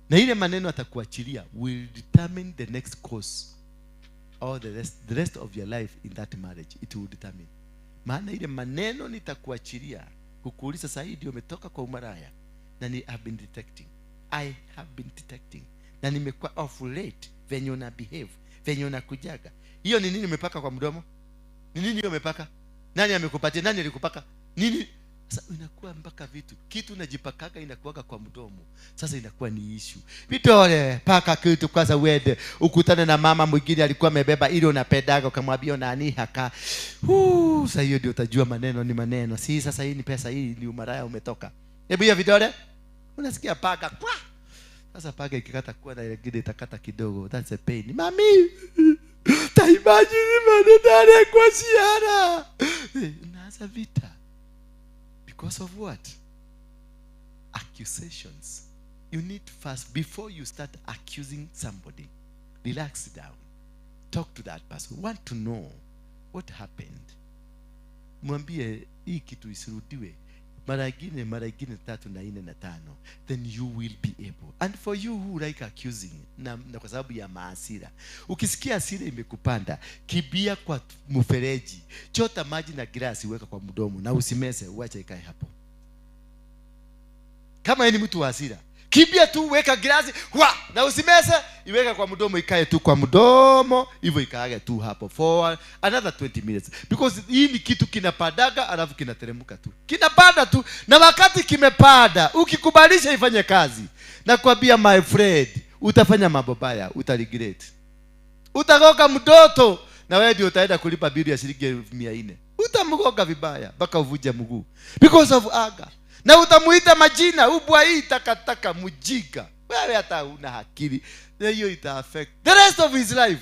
Na ile maneno atakuachilia will determine the next course or the rest of your life in that marriage. It will determine. Maana ile maneno nitakuachilia kukuuliza sasa hii ndio umetoka kwa umaraya. Na ni have been detecting. I have been detecting. Na nimekuwa off late venye una behave, venye unakujaga. Hiyo ni nini umepaka kwa mdomo? Ni nini hiyo umepaka? Nani amekupatia? Nani alikupaka? Nini? Sasa inakuwa mpaka vitu. Kitu unajipakaka inakuwaga kwa mdomo. Sasa inakuwa ni issue. Vitole paka kitu kwanza uende ukutane na mama mwingine alikuwa amebeba ile unapendaga ukamwambia nani haka. Sasa hiyo ndio utajua maneno ni maneno. Si sasa hii ni pesa, hii ni umaraya umetoka. Hebu hiyo vidole. Unasikia paka kwa. Sasa paka ikikata kwa na ile gide itakata kidogo. That's a pain. Mami. Ta imagine maneno kwa siara. Unaanza vita. Because of what? Accusations. You need first, before you start accusing somebody, relax down. Talk to that person. Want to know what happened. Mwambie hii kitu isirudiwe. Mara ingine 3 na 4 na 5. Then you will be able. And for you who like accusing, na kwa sababu ya maasira. Ukisikia hasira imekupanda, kibia kwa mfereji, chota maji na glasi weka kwa mdomo na usimeze, uache ikae hapo. Kama ni mtu wa hasira, kibia tu weka glasi, wa, na usimeze, iweka kwa mdomo ikae tu kwa mdomo, hivyo ikaage tu hapo for another 20 minutes. Because hii ni kitu kinapadaga alafu kinateremka tu. Kinapada tu, na wakati kimepada, ukikubalisha ifanye kazi. Nakwambia my friend, utafanya mambo baya, utaregret. Utagoka mtoto na wewe ndio utaenda kulipa bili ya shilingi 400. Utamgoka vibaya mpaka uvuje mguu. Because of anger. Na utamuita majina, ubwa hii takataka mjinga. Wewe hata huna akili. Na hiyo ita affect the rest of his life,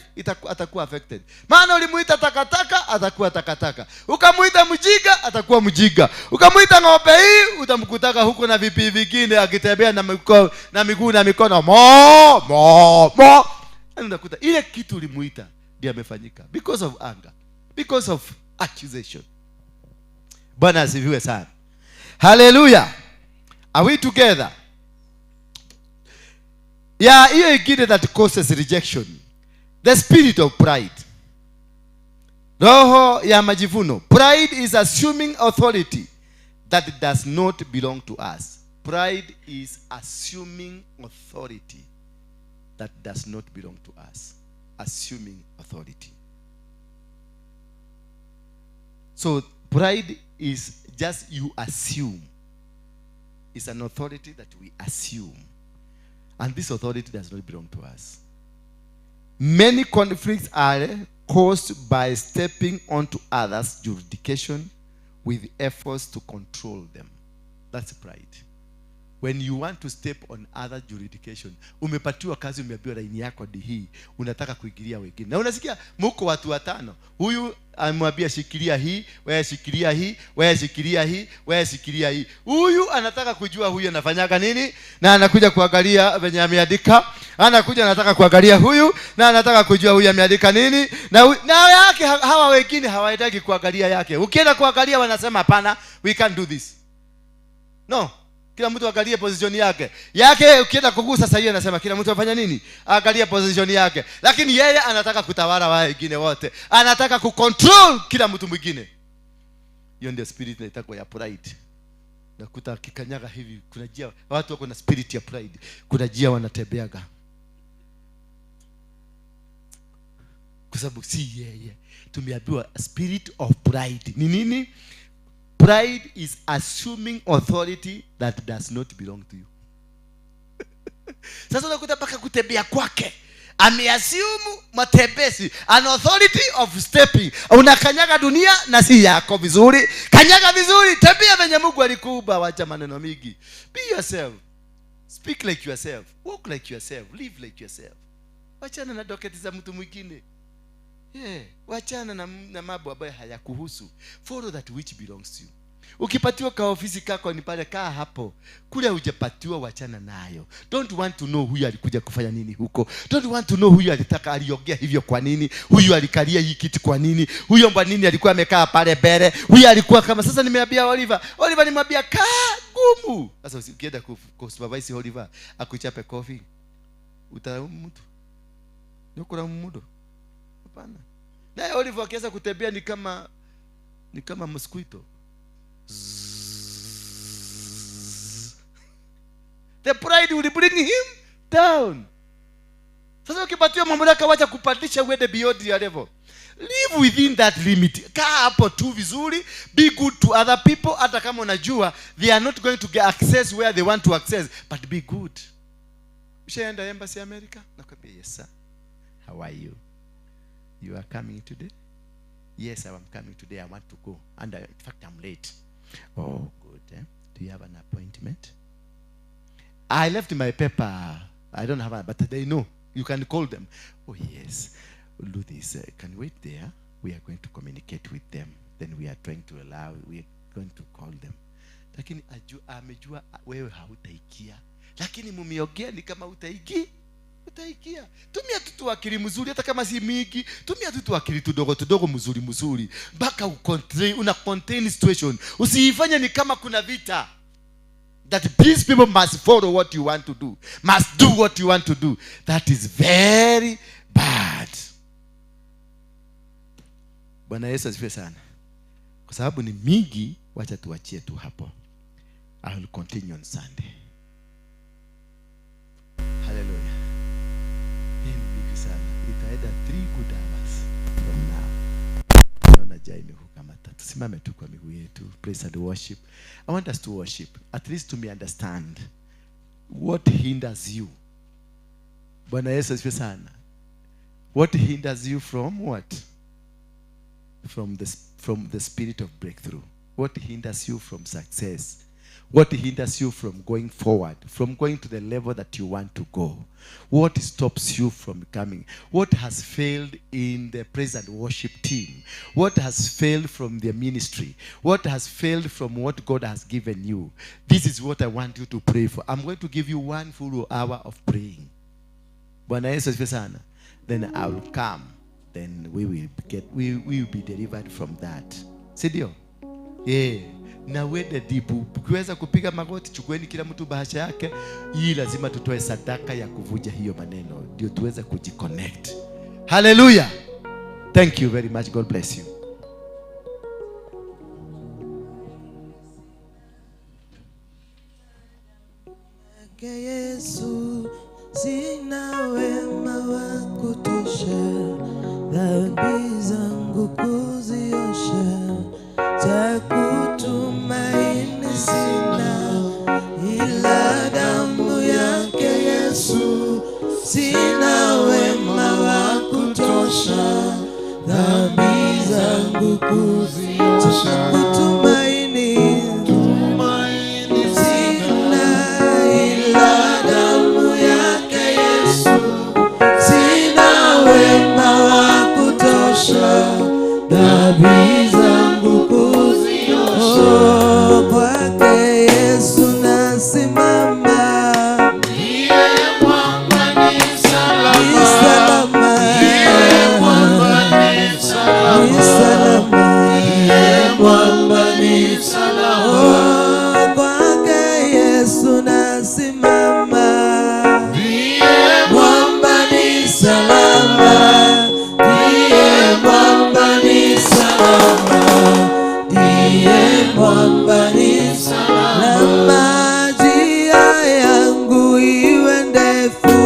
atakuwa affected. Maana ulimuita takataka, atakuwa takataka. Ukamuita mjinga, atakuwa mjinga. Ukamuita ng'ombe hii, utamkutaka huko na vipi vingine akitembea na mikono na miguu na mikono mo mo mo. Unakuta ile kitu ulimuita ndiye amefanyika because of anger, because of accusation. Bwana asifiwe sana. Hallelujah. Are we together? Yeah, hiyo ingine that causes rejection. The spirit of pride. Roho ya majivuno. Pride is assuming authority that does not belong to us. Pride is assuming authority that does not belong to us. Assuming authority. So pride is just you assume. It's an authority that we assume. And this authority does not belong to us. Many conflicts are caused by stepping onto others' jurisdiction with efforts to control them. That's pride. When you want to step on other jurisdiction, umepatiwa kazi, umeambiwa laini yako ni hii, unataka kuingilia wengine. Na unasikia mko watu watano. Huyu amwambia shikilia hii, wewe shikilia hii, wewe shikilia hii, wewe shikilia hii. Huyu anataka kujua huyu anafanyaga nini, na anakuja kuangalia venye ameandika. Anakuja anataka kuangalia huyu, na anataka kujua huyu ameandika nini, na yake hawa wengine hawahitaji kuangalia yake. Ukienda kuangalia wanasema hapana, we can't do this. No. Kila mtu angalie position yake. Yake ukienda kugusa sasa hiyo anasema kila mtu afanya nini? Angalie position yake. Lakini yeye anataka kutawala wale wengine wote. Anataka kucontrol kila mtu mwingine. Hiyo ndio spirit inaitwa ya pride. Nakuta kikanyaga hivi kuna jia watu wako na spirit ya pride. Kuna jia wanatembeaga. Kwa sababu si yeye. Tumeambiwa spirit of pride. Ni nini? Pride is assuming authority that does not belong to you. Sasa unakuta mpaka kutembea kwake. Ameassume matembezi, an authority of stepping. Unakanyaga dunia na si yako vizuri. Kanyaga vizuri, tembea venye Mungu alikuumba. Wacha maneno mingi. Be yourself, speak like yourself, walk like yourself, live like yourself. Wachana na doketi za mtu mwingine. Yeah. Wachana na mambo ambayo hayakuhusu. Follow that which belongs to you. Ukipatiwa ka ofisi kako ni pale, kaa hapo. Kule hujapatiwa, wachana nayo. Don't want to know huyu alikuja kufanya nini huko. Don't want to know huyu alitaka, aliongea hivyo kwa nini, huyu alikalia hii kiti kwa nini, huyo kwa nini alikuwa amekaa pale mbele, huyu alikuwa kama sasa. Nimeambia Oliver, Oliver nimwambia kaa gumu. Sasa ukienda ku supervise Oliver akuchape kofi, utalaumu mtu? Ni mtu? Hapana. Naye Oliver akianza kutembea ni kama mosquito. Zzzz. The pride will bring him down. Sasa ukipatiwa mamlaka, wacha kupandisha uende beyond your level. Live within that limit. Kaa hapo tu vizuri, be good to other people, hata kama unajua they are not going to get access where they want to access, but be good. Ushaenda embassy America? Nakwambia, "Yes sir. How are you? You are coming today?" "Yes, I am coming today. I want to go. And in fact, I'm late." "Oh, good. Eh? Do you have an appointment?" "I left my paper. I don't have a, but they know. You can call them." "Oh, yes. We'll do this. Can you wait there? We are going to communicate with them. Then we are trying to allow, we are going to call them." Lakini amejua wewe hautaikia. Lakini mumeongea ni kama utaiki utaikia. Tumia tu tu akili mzuri, hata kama si mingi, tumia tu tu akili tudogo tudogo mzuri mzuri mpaka una contain situation. Usiifanye ni kama kuna vita, that these people must follow what you want to do, must do what you want to do. That is very bad. Bwana Yesu asifiwe sana. Kwa sababu ni mingi, wacha tuachie tu hapo. I will continue on Sunday. Hallelujah. Hii ni mingi sana, itaenda 3 good hours from now. Naona jaa imekukamata. Tusimame tu kwa miguu yetu. Praise and worship. I want us to worship, at least to me understand what hinders you. Bwana Yesu asifiwe sana. What hinders you from what? From the spirit of breakthrough. What hinders you from success? What hinders you from going forward, from going to the level that you want to go? What stops you from coming? What has failed in the praise and worship team? What has failed from the ministry? What has failed from what God has given you? This is what I want you to pray for. I'm going to give you one full hour of praying. Bwana Yesu asifiwe sana. Then I will come. Then we will be delivered from that. Si ndio? Yeah. Na uende deep. Ukiweza kupiga magoti, chukueni kila mtu bahasha yake. Hii lazima tutoe sadaka ya kuvunja hiyo maneno ndio tuweze kujiconnect. Hallelujah. Thank you very much. God bless you. Yake Yesu, sina wema wa kutosha, dhambi zangu kuziosha, cha kutumaini sina, ila damu yake Yesu, sina wema wa kutosha, dhambi zangu kuziosha, kutumaini sina ila damu yake Yesu, sina wema wa kutosha, dhambi zangu kuziosha. Oh, kwake Yesu nasimama, ni salama, ni salama. Oh, kwake Yesu nasimama, mwamba ni salama, ndiye mwamba ni salama, ndiye mwamba ni salama. Njia yangu iwe ndefu,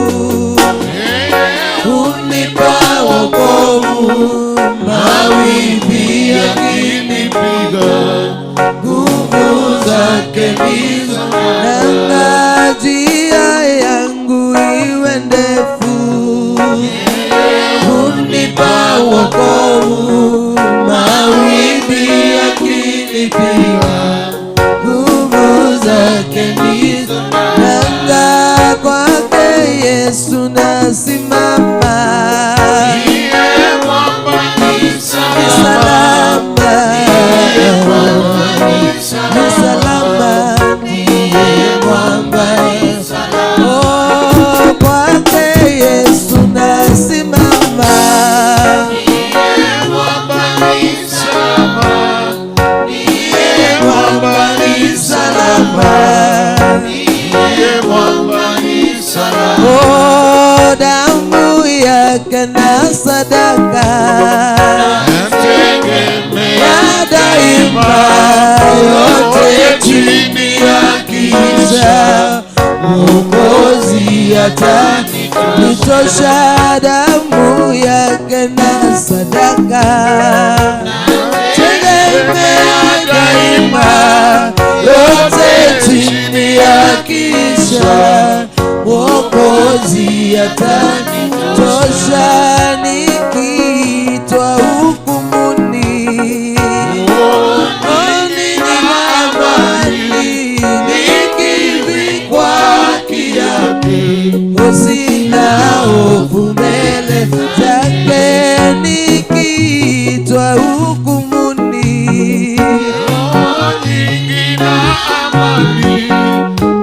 hunipa wokovu, mawimbi yakinipiga. Mwokozi atanitosha, damu yake na sadaka tegemea daima, yote chini ya kisha. Mwokozi atanitosha nikiitwa hukumuni. Oni nina amani nikivikwa haki yake, sina hofu mbele zake nikiitwa hukumuni. Nina amani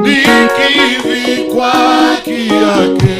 nikivikwa haki yake.